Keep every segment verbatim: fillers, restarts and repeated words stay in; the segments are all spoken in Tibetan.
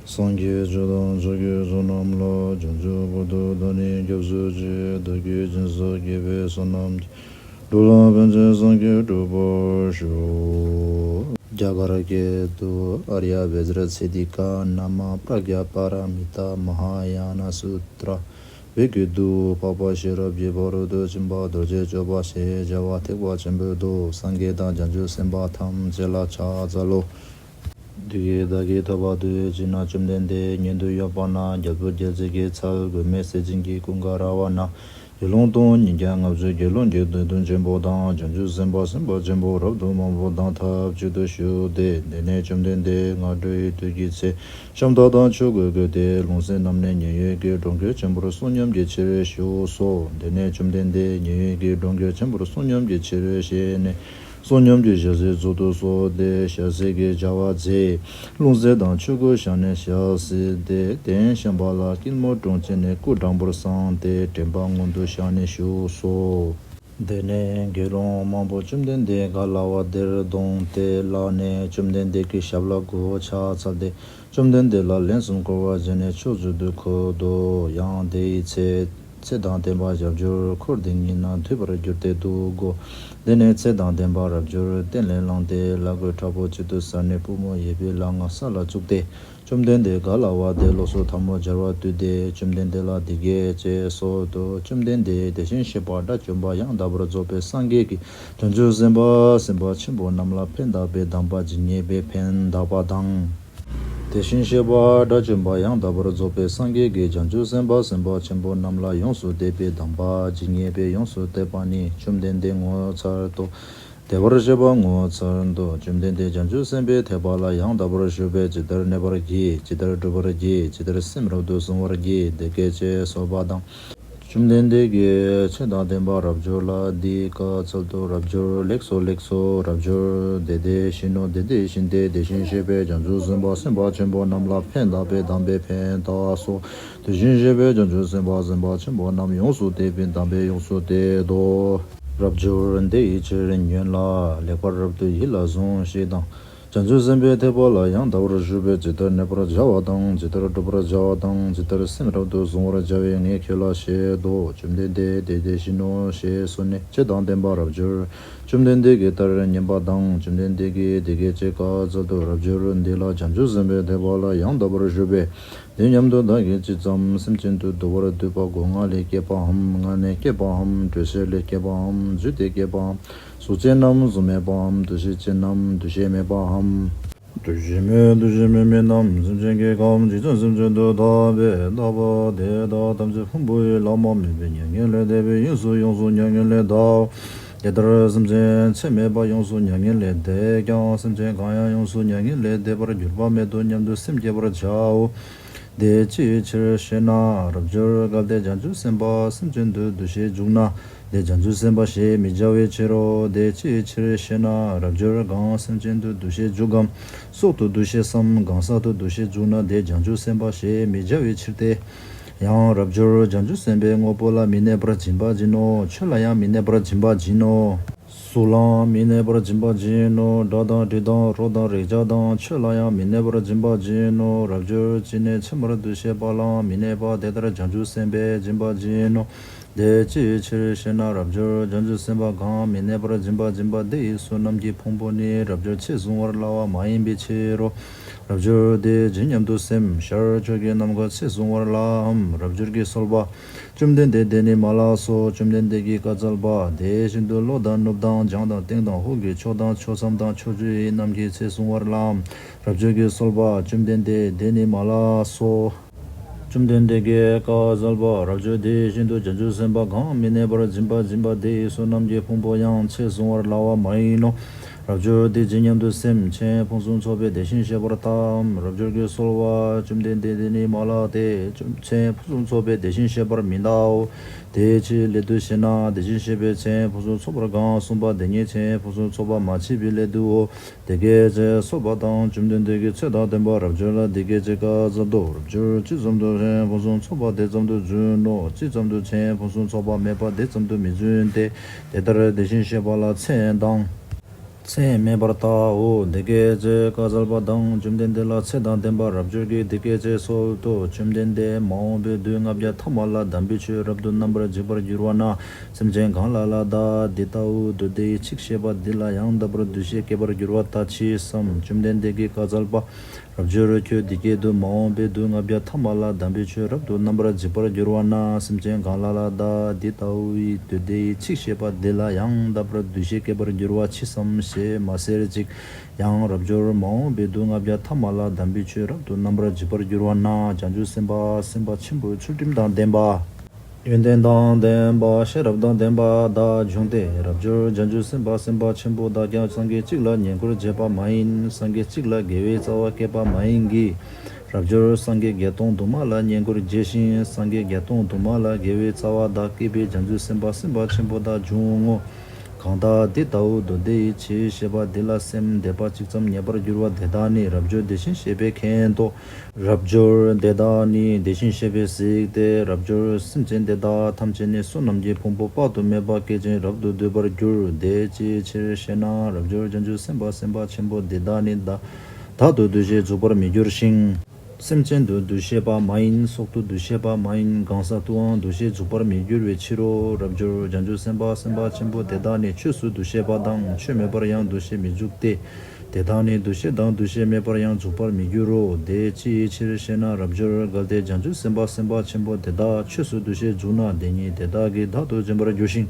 སངས་རྒྱས་ཆོས་དང་ཕྱོགས་ཀྱི་མཆོག་རྣམས་ལ། བྱང་ཆུབ་བར་དུ་བདག་ནི་སྐྱབས་སུ་མཆི། བདག་གིས་སྦྱིན་སོགས་བགྱིས་པའི་བསོད་ནམས་ཀྱིས། འགྲོ་ལ་ཕན་ཕྱིར་སངས་རྒྱས་འགྲུབ་པར་ཤོག་རྒྱ་གར་སྐད་དུ། ཨཱརྱ་བཛྲ་སིདྡྷི་ཀ་ན་མ་པྲཛྙཱ་པཱ་ར་མི་ཏཱ་མ་ཧཱ་ཡཱ་ན་སུ་ཏྲ། བོད་སྐད་དུ། འཕགས་པ་ཤེས་རབ་ཀྱི་ཕ་རོལ་ཏུ་ཕྱིན་པ་རྡོ་རྗེ་སྤྱོད་པ་ཞེས་བྱ་བ་ཐེག་པ་ཆེན་པོའི་མདོ། སངས་རྒྱས་དང་བྱང་ཆུབ་སེམས་དཔའ་ཐམས་ཅད་ལ་ཕྱག་འཚལ་ལོ། འདི་སྐད་བདག་གིས་ཐོས་པ་དུ་ཡོད་ཅི་ན། བཅོམ་ལྡན་འདས་མཉན་དུ་ཡོད་པ་ན། རྒྱལ་པོ་རྒྱལ་བྱེད་ཀྱི་ཚལ་མགོན་མེད་ཟས་སྦྱིན་གྱི་ཀུན་དགའ་ར་བ་ན། དགེ་སློང་དུང་ཉིས་བརྒྱ་ལྔ་བཅུ་དགེ་སློང་གི་སྡེ་དོན་ཆེན་པོ་དང་། བྱང་ཆུབ་སེམས་དཔའ་སེམས་དཔའ་ཆེན་པོ་རབ་ཏུ་མང་པོ་དང་ཐབས་ཅིག་ཏུ་བཞུགས་ཏེ། དེ་ནས་བཅོམ་ལྡན་འདས་སྔ་དྲོ་ཡི་དུས་ཀྱི་ཚེ། ཤམ་ཐབས་དང་ཆོས་གོས་བགོས་ཏེ། ལྷུང་བཟེད་བསྣམས་ནས་མཉན་ཡོད་ཀྱི་གྲོང་ཁྱེར་ཆེན་པོར་བསོད་སྙོམས་ཀྱི་ཕྱིར་ཞུགས་སོ། དེ་ནས་བཅོམ་ལྡན་འདས་མཉན་ཡོད་ཀྱི་གྲོང་ཁྱེར་ཆེན་པོར་བསོད་སྙོམས་ཀྱི་ཕྱིར་གཤེགས་ནས། བསོད་སྙོམས་ཀྱི་ཞལ་ཟས་གཙུག་ཏུ་གསོལ་ཏེ། ཞལ་ཟས་ཀྱི་བྱ་བ་མཛད། ལྷུང་བཟེད་དང་ཆོས་གོས་བཞག་ནས་ཞལ་བསིལ་ཏེ། དེ་བཞིན་གཤེགས་པ་ལ་སྐྱིལ་མོ་ཀྲུང་བཅས་ནས་སྐུ་དྲང་པོར་བསྲངས་ཏེ། དྲན་པ་མངོན་དུ་བཞག་ནས་བཞུགས་སོ། དེ་ནས་དགེ་སློང་མང་པོ་བཅོམ་ལྡན་འདས་ག་ལ་བ་དེར་དོང་སྟེ་བླངས་ནས། བཅོམ་ལྡན་འདས་ཀྱི་ཞབས་ལ་མགོ་བོས་ཕྱག་འཚལ་ཏེ། བཅོམ་ལྡན་འདས་ལ་ལན་གསུམ་བསྐོར་བ་བྱས་ནས་ཕྱོགས་བཅུ་དུ་འཁོད་དོ། ཡང་དེ་ཡི་ཚེ། ཚེ་དང་ལྡན་པ་རབ་འབྱོར་འཁོར་འདས་གཉིས་ན་འདུས་པར་གྱུར་ཏེ་འདུག་གོ། དེ་ནས་ཚེ་དང་ལྡན་པ་རབ་འབྱོར་སྟན་ལས་ལངས་ཏེ། བླ་གོས་དྲག་པོ་གཅིག་ཏུ་གསོལ་ནས་པུས་མོ་གཡས་པའི་ལག་ལྔ་ས་ལ་བཙུགས་ཏེ། བཅོམ་ལྡན་འདས་ག་ལ་བ་དེ་ལོགས་སུ་ཐལ་མོ་སྦྱར་བ་བཏུད་དེ། བཅོམ་ལྡན་འདས་ལ་འདི་སྐད་ཅེས་གསོལ་ཏོ། བཅོམ་ལྡན་འདས་དེ་བཞིན་གཤེགས་པ་དགྲ་བཅོམ་པ་ཡང་དག་པར་རྫོགས་པའི་སངས་རྒྱས་ཀྱིས། བྱང་ཆུབ་སེམས་དཔའ་སེམས་དཔའ་ཆེན་པོ་རྣམས་ལ་ཕན་གདགས་པའི་སྡོམ་པ་ཇི་སྙེད་པའི་ཕན་གདགས་པ་དང་། དེ་བཞིན་གཤེགས་པ་དགྲ་བཅོམ་པ་ཡང་དག་པར་རྫོགས་པའི་སངས་རྒྱས་ཀྱིས། བྱང་ཆུབ་སེམས་དཔའ་སེམས་དཔའ་ཆེན་པོ་རྣམས་ལ་ཡོངས་སུ་གཏད་པའི་སྡོམ་པ་ཇི་སྙེད་པའི་ཡོངས་སུ་གཏད་པ་ནི། བཅོམ་ལྡན་འདས་ངོ་མཚར་ཏོ། བདེ་བར་གཤེགས་པ་ངོ་མཚར་ཏོ། བཅོམ་ལྡན་འདས་བྱང་ཆུབ་སེམས་དཔའི་ཐེག་པ་ལ་ཡང་དག་པར་ཞུགས་པས་ཇི་ལྟར་གནས་པར་བགྱི། ཇི་ལྟར་བསྒྲུབ་པར་བགྱི། ཇི་ལྟར་སེམས་རབ་ཏུ་གཟུང་བར་བགྱི། དེ་སྐད་ཅེས་གསོལ་པ་དང་། བཅོམ་ལྡན་འདས་ཀྱིས་ཚེ་དང་ལྡན་པ་རབ་འབྱོར་ལ་འདི་སྐད་གསོལ་ཏོ། རབ་འབྱོར་ལེགས་སོ་ལེགས་སོ། རབ་འབྱོར་དེ་དེ་བཞིན་ནོ། དེ་དེ་བཞིན་ཏེ། དེ་བཞིན་གཤེགས་པས་བྱང་ཆུབ་སེམས་དཔའ་སེམས་དཔའ་ཆེན་པོ་རྣམས་ལ་ཕན་གདགས་པའི་སྡོམ་པའི་ཕན་བཏགས་སོ། དེ་བཞིན་གཤེགས་པས་བྱང་ཆུབ་སེམས་དཔའ་སེམས་དཔའ་ཆེན་པོ་རྣམས་ཡོངས་སུ་གཏད་པའི་སྡོམ་པས་ཡོངས་སུ་གཏད་དོ། རབ་འབྱོར་དེ་ཡི་ཕྱིར་ཉོན་ལ། ལེགས་པར་རབ་ཏུ་ཡིད་ལ་ཟུངས་ཤིག་དང་། བྱང་ཆུབ་སེམས་དཔའི་ཐེག་པ་ལ་ཡང་དག་པར་ཞུགས་པས་ཇི་ལྟར་གནས་པར་བྱ་བ་དང་། ཇི་ལྟར་བསྒྲུབ་པར་བྱ་བ་དང་། ཇི་ལྟར་སེམས་རབ་ཏུ་གཟུང་བར་བྱ་བའི་ངས་ཁྱོད་ལ་བཤད་དོ། བཅོམ་ལྡན་འདས་དེ་དེ་བཞིན་ནོ་ཞེས་གསོལ་ནས། ཚེ་དང་ལྡན་པ་རབ་འབྱོར། བཅོམ་ལྡན་འདས་ཀྱི་ལྟར་ཉན་པ་དང་། བཅོམ་ལྡན་འདས་ཀྱིས་དེ་སྐད་ཅེས་བཀའ་སྩལ་ཏོ། རབ་འབྱོར་འདི་ལ་བྱང་ཆུབ་སེམས་དཔའི་ཐེག་པ་ལ་ཡང་དག་པར་ཞུགས་པས། དེ་སྙམ་དུ་བདག་གིས་ཅི་ཙམ་སེམས་ཅན་དུ་བསྡུ་བར་འདོད་པ་སྒོ་ང་ལས་སྐྱེས་པའམ། ང་ནས་སྐྱེས་པའམ། དྲོད་གཤེར་ལས་སྐྱེས་པའམ། རྫུས་ཏེ་སྐྱེས་པའམ། གཟུགས་ཅན་རྣམས་གཟུགས་མེད་པའམ། འདུ་ཤེས་ཅན་རྣམས་འདུ་ཤེས་མེད་པའམ། འདུ་ཤེས་མེད་འདུ་ཤེས་མེད་མིན་རྣམས་སེམས་ཅན་གྱི་ཁམས་ཇི་ཙམ་སེམས་ཅན་དུ་བལྟ་བས་བལྟ་བ་དེ་དག་ཐམས་ཅད་ཕུང་པོ་ཡི་ལྷག་མ་མེད་པའི་མྱ་ངན་ལས་འདས་པའི་དབྱིངས་སུ་ཡོངས་སུ་མྱ་ངན་ལས་འདའོ། དེ་ལྟར་སེམས་ཅན་ཚད་མེད་པ་ཡོངས་སུ་མྱ་ངན་ལས་འདས་ཀྱང་། སེམས་ཅན་གང་ཡང་ཡོངས་སུ་མྱ་ངན་ལས་འདས་པར་གྱུར་པ་མེད་དོ་སྙམ་དུ་སེམས་བསྐྱེད་པར་བྱའོ། དེ་ཅིའི་ཕྱིར་ཞེ་ན། རབ་འབྱོར་གལ་ཏེ་བྱང་ཆུབ་སེམས་དཔའ་སེམས་ཅན་དུ་འདུ་ཤེས་འཇུག་ན། དེ་བྱང་ཆུབ་སེམས་དཔའ་ཞེས་མི་བྱ་བའི་ཕྱིར་རོ། དེ་ཅིའི་ཕྱིར་ཞེ་ན། རབ་འབྱོར་གང་སེམས་ཅན་དུ་འདུ་ཤེས་འཇུག་གམ། སྲོག་ཏུ་འདུ་ཤེས་སམ། གང་ཟག་ཏུ་འདུ་ཤེས་འཇུག་ན། དེ་བྱང་ཆུབ་སེམས་དཔའ་ཞེས་མི་བྱ་བའི་ཕྱིར་ཏེ། ཡང་རབ་འབྱོར་བྱང་ཆུབ་སེམས་དཔའི་དངོས་པོ་ལ་མི་གནས་པར་སྦྱིན་པ་སྦྱིན་ནོ། ཆོས་ལ་ཡང་མི་གནས་པར་སྦྱིན་པ་སྦྱིན་ནོ། གཟུགས་ལའང་མི་གནས་པར་སྦྱིན་པ་སྦྱིན་ནོ། སྒྲ་དང་དྲི་དང་རོ་དང་རེག་བྱ་དང་ཆོས་ལ་ཡང་མི་གནས་པར་སྦྱིན་པ་སྦྱིན་ནོ། རབ་འབྱོར་ཅི་ནས་ཕྱི་མར་འདུ་ཤེས་པ་ལའང་མི་གནས་པ་དེ་ལྟར་བྱང་ཆུབ་སེམས་དཔའི་སྦྱིན་པ་སྦྱིན་ནོ། དེ་ཅིའི་ཕྱིར་ཞེ་ན། རབ་འབྱོར་བྱང་ཆུབ་སེམས་དཔའ་གང་མི་གནས་པར་སྦྱིན་པ་སྦྱིན་པ་དེ་ཡི་བསོད་ནམས་ཀྱི་ཕུང་པོ་ནི་རབ་འབྱོར་ཚེ་གཟུང་བར་སླ་བ་མ་ཡིན་པའི་ཕྱིར་རོ། རབ་འབྱོར་དེ་ཇི་སྙམ་དུ་སེམས། ཤར་ཕྱོགས་ཀྱི་ནམ་མཁའ་ཚེ་གཟུང་བར་སླའམ། རབ་འབྱོར་གྱིས་གསོལ་པ། བཅོམ་ལྡན་འདས་དེ་ནི་མ་ལགས་སོ། བཅོམ་ལྡན་འདས་ཀྱིས་བཀའ་སྩལ་པ། དེ་བཞིན་དུ་ལྷོ་དང་ནུབ་དང་བྱང་དང་སྟེང་དང་འོག་གི་ཕྱོགས་དང་ཕྱོགས་མཚམས་དང་ཕྱོགས་བཅུ་ཡི་གནམ་གྱི་ཚད་བཟུང་བར་སླའམ། རབ་འབྱོར་གྱིས་གསོལ་པ། བཅོམ་ལྡན་འདས་དེ་ནི་མ་ལགས་སོ། བཅོམ་ལྡན་འདས་ཀྱིས་བཀའ་སྩལ་པ། རབ་འབྱོར་དེ་བཞིན་དུ་བྱང་ཆུབ་སེམས་དཔའ་གང་མི་གནས་པར་སྦྱིན་པ་སྦྱིན་པ་དེ་ཡི་བསོད་ནམས་ཀྱི་ཕུང་པོ་ཡང་ཚད་བཟུང་བར་སླ་བ་མ་ཡིན་ནོ། རབ་འབྱོར་དེ་ཇི་སྙམ་དུ་སེམས། ཆོས་ཕུན་སུམ་ཚོགས་པའི་དེ་བཞིན་གཤེགས་པར་ལྟའམ། རབ་འབྱོར་གྱིས་གསོལ་པ། བཅོམ་ལྡན་འདས་དེ་ནི་མ་ལགས་ཏེ། ཆོས་ཕུན་སུམ་ཚོགས་པའི་དེ་བཞིན་གཤེགས་པར་མི་ལྟའོ། དེ་ཅིའི་སླད་དུ་ཞེ་ན། དེ་བཞིན་གཤེགས་པས་ཆོས་ཕུན་སུམ་ཚོགས་པར་གང་གསུངས་པ་དེ་ཉིད་ཆོས་ཕུན་སུམ་ཚོགས་པ་མ་མཆིས་པའི་སླད་དུའོ། དེ་སྐད་ཅེས་གསོལ་པ་དང་། བཅོམ་ལྡན་འདས་ཀྱིས་ཚེ་དང་ལྡན་པ་རབ་འབྱོར་ལ་འདི་སྐད་ཅེས་བཀའ་སྩལ་ཏོ། རབ་འབྱོར་ཇི་ཙམ་དུ་ཆོས་ཕུན་སུམ་ཚོགས་པ་དེ་ཙམ་དུ་རྫུན་ནོ། ཇི་ཙམ་དུ་ཆོས་ཕུན་སུམ་ཚོགས་པ་མེད་པ་དེ་ཙམ་དུ་མི་རྫུན་ཏེ། དེ་ལྟར་དེ་བཞིན་གཤེགས་པ་ལ་ཚེ་དང་། ཚད་མེད་པར་བལྟའོ། འདི་སྐད་ཅེས་བཀའ་སྩལ་པ་དང་། བཅོམ་ལྡན་འདས་ལ་ཚེ་དང་ལྡན་པ་རབ་འབྱོར་གྱིས་འདི་སྐད་ཅེས་གསོལ་ཏོ། བཅོམ་ལྡན་འདས། མ་འོངས་པའི་དུས་ལྔ་བརྒྱ་ཐ་མ་ལ་དམ་པའི་ཆོས་རབ་ཏུ་རྣམ་པར་འཇིག་པར་འགྱུར་བ་ན། སེམས་ཅན་གང་ལ་ལ་དག་འདི་ལྟ་བུའི་མདོ་སྡེའི་ཚིག་བཤད་པ་འདི་ལ་ཡང་དག་པར་འདུ་ཤེས་སྐྱེ་བར་འགྱུར་བ་ལྟ་ཅི་བསམ། བཅོམ་ལྡན་འདས་ཀྱིས་བཀའ་སྩལ་པ། རབ་འབྱོར་ཁྱོད་འདི་སྐད་དུ། མ་འོངས་པའི་དུས་ལྔ་བརྒྱ་ཐ་མ་ལ་དམ་པའི་ཆོས་རབ་ཏུ་རྣམ་པར་འཇིག་པར་འགྱུར་བ་ན། སེམས་ཅན་གང་ལ་ལ་དག་འདི་ལྟ་བུའི་མདོ་སྡེའི་ཚིག་བཤད་པ་འདི་ལ་ཡང་དག་པར་འདུ་ཤེས་སྐྱེ་བར་འགྱུར་བ་ཅི་བསམ་ཞེས་མ་ཟེར་ཅིག། ཡང་རབ་འབྱོར། མ་འོངས་པའི་དུས་ལྔ་བརྒྱ་ཐ་མ་ལ་དམ་པའི་ཆོས་རབ་ཏུ་རྣམ་པར་འཇིག་པར་འགྱུར་བ་ན། བྱང་ཆུབ་སེམས་དཔའ་སེམས་དཔའ་ཆེན་པོ་ཚུལ་ཁྲིམས་དང་ལྡན་པ། ཡོན་ཏན་དང་ལྡན་པ། ཤེས་རབ་དང་ལྡན་པ་དག་འབྱུང་སྟེ། རབ་འབྱོར། བྱང་ཆུབ་སེམས་དཔའ་སེམས་དཔའ་ཆེན་པོ་དག་ཀྱང་སངས་རྒྱས་གཅིག་ལ་བསྙེན་བཀུར་བྱེད་པ་མ་ཡིན། སངས་རྒྱས་གཅིག་ལ་དགེ་བའི་རྩ་བ་བསྐྱེད་པ་མ་ཡིན་གྱི། རབ་འབྱོར། སངས་རྒྱས་བརྒྱད་སྟོང་དུ་མ་ལ་བསྙེན་བཀུར་བགྱི་ཞིང་། སངས་རྒྱས་བརྒྱད་སྟོང་དུ་མ་ལ་དགེ་བའི་རྩ་བ་དག་བསྐྱེད་པའི་བྱང་ཆུབ་སེམས་དཔའ་སེམས་དཔའ་ཆེན་པོ་དག་འབྱུང་ངོ་། གང་དག་འདི་ལྟ་བུའི་མདོ་སྡེའི་ཆོས་བཤད་པ་འདི་ལ་སེམས་དད་པ་གཅིག་ཙམ་ཉེ་བར་གྱུར་པ་དེ་དག་ནི་རབ་འབྱོར་དེ་བཞིན་གཤེགས་པས་མཁྱེན་ཏོ། རབ་འབྱོར། དེ་དག་ནི་དེ་བཞིན་གཤེགས་པས་གཟིགས་ཏེ། རབ་འབྱོར། སེམས་ཅན་དེ་དག་ཐམས་ཅད་ནི་བསོད་ནམས་ཀྱི་ཕུང་པོ་དཔག་ཏུ་མེད་པ་བསྐྱེད་ཅིང་རབ་ཏུ་སྡུད་པར་འགྱུར། དེ་ཅིའི་ཕྱིར་ཞེ་ན། རབ་འབྱོར། བྱང་ཆུབ་སེམས་དཔའ་སེམས་དཔའ་ཆེན་པོ་དེ་དག་ནི་བདག་བདག་ཏུ་འདུ་ཤེས་འཇུག་པར་མི་འགྱུར་ཞིང་། སེམས་ཅན་དུ་འདུ་ཤེས་པ་མ་ཡིན། སྲོག་ཏུ་འདུ་ཤེས་པ་མ་ཡིན། གང་ཟག་ཏུའང་འདུ་ཤེས་འཇུག་པར་མི་འགྱུར་བའི་ཕྱིར་རོ། རབ་འབྱོར། བྱང་ཆུབ་སེམས་དཔའ་སེམས་དཔའ་ཆེན་པོ་དེ་དག་ནི་ཆོས་སུ་འདུ་ཤེས་པ་དང་ཆོས་མེད་པར་ཡང་འདུ་ཤེས་མི་འཇུག་སྟེ། དེ་དག་ནི་འདུ་ཤེས་དང་འདུ་ཤེས་མེད་པར་ཡང་འཇུག་པར་མི་འགྱུར་རོ། དེ་ཅིའི་ཕྱིར་ཞེ་ན། རབ་འབྱོར། གལ་ཏེ་བྱང་ཆུབ་སེམས་དཔའ་སེམས་དཔའ་ཆེན་པོ་དེ་དག་ཆོས་སུ་འདུ་ཤེས་འཇུག་ན། དེ་ཉིད་དེ་དག་གིས་བདག་ཏུ་འཛིན་པར་འགྱུར་ཞིང་།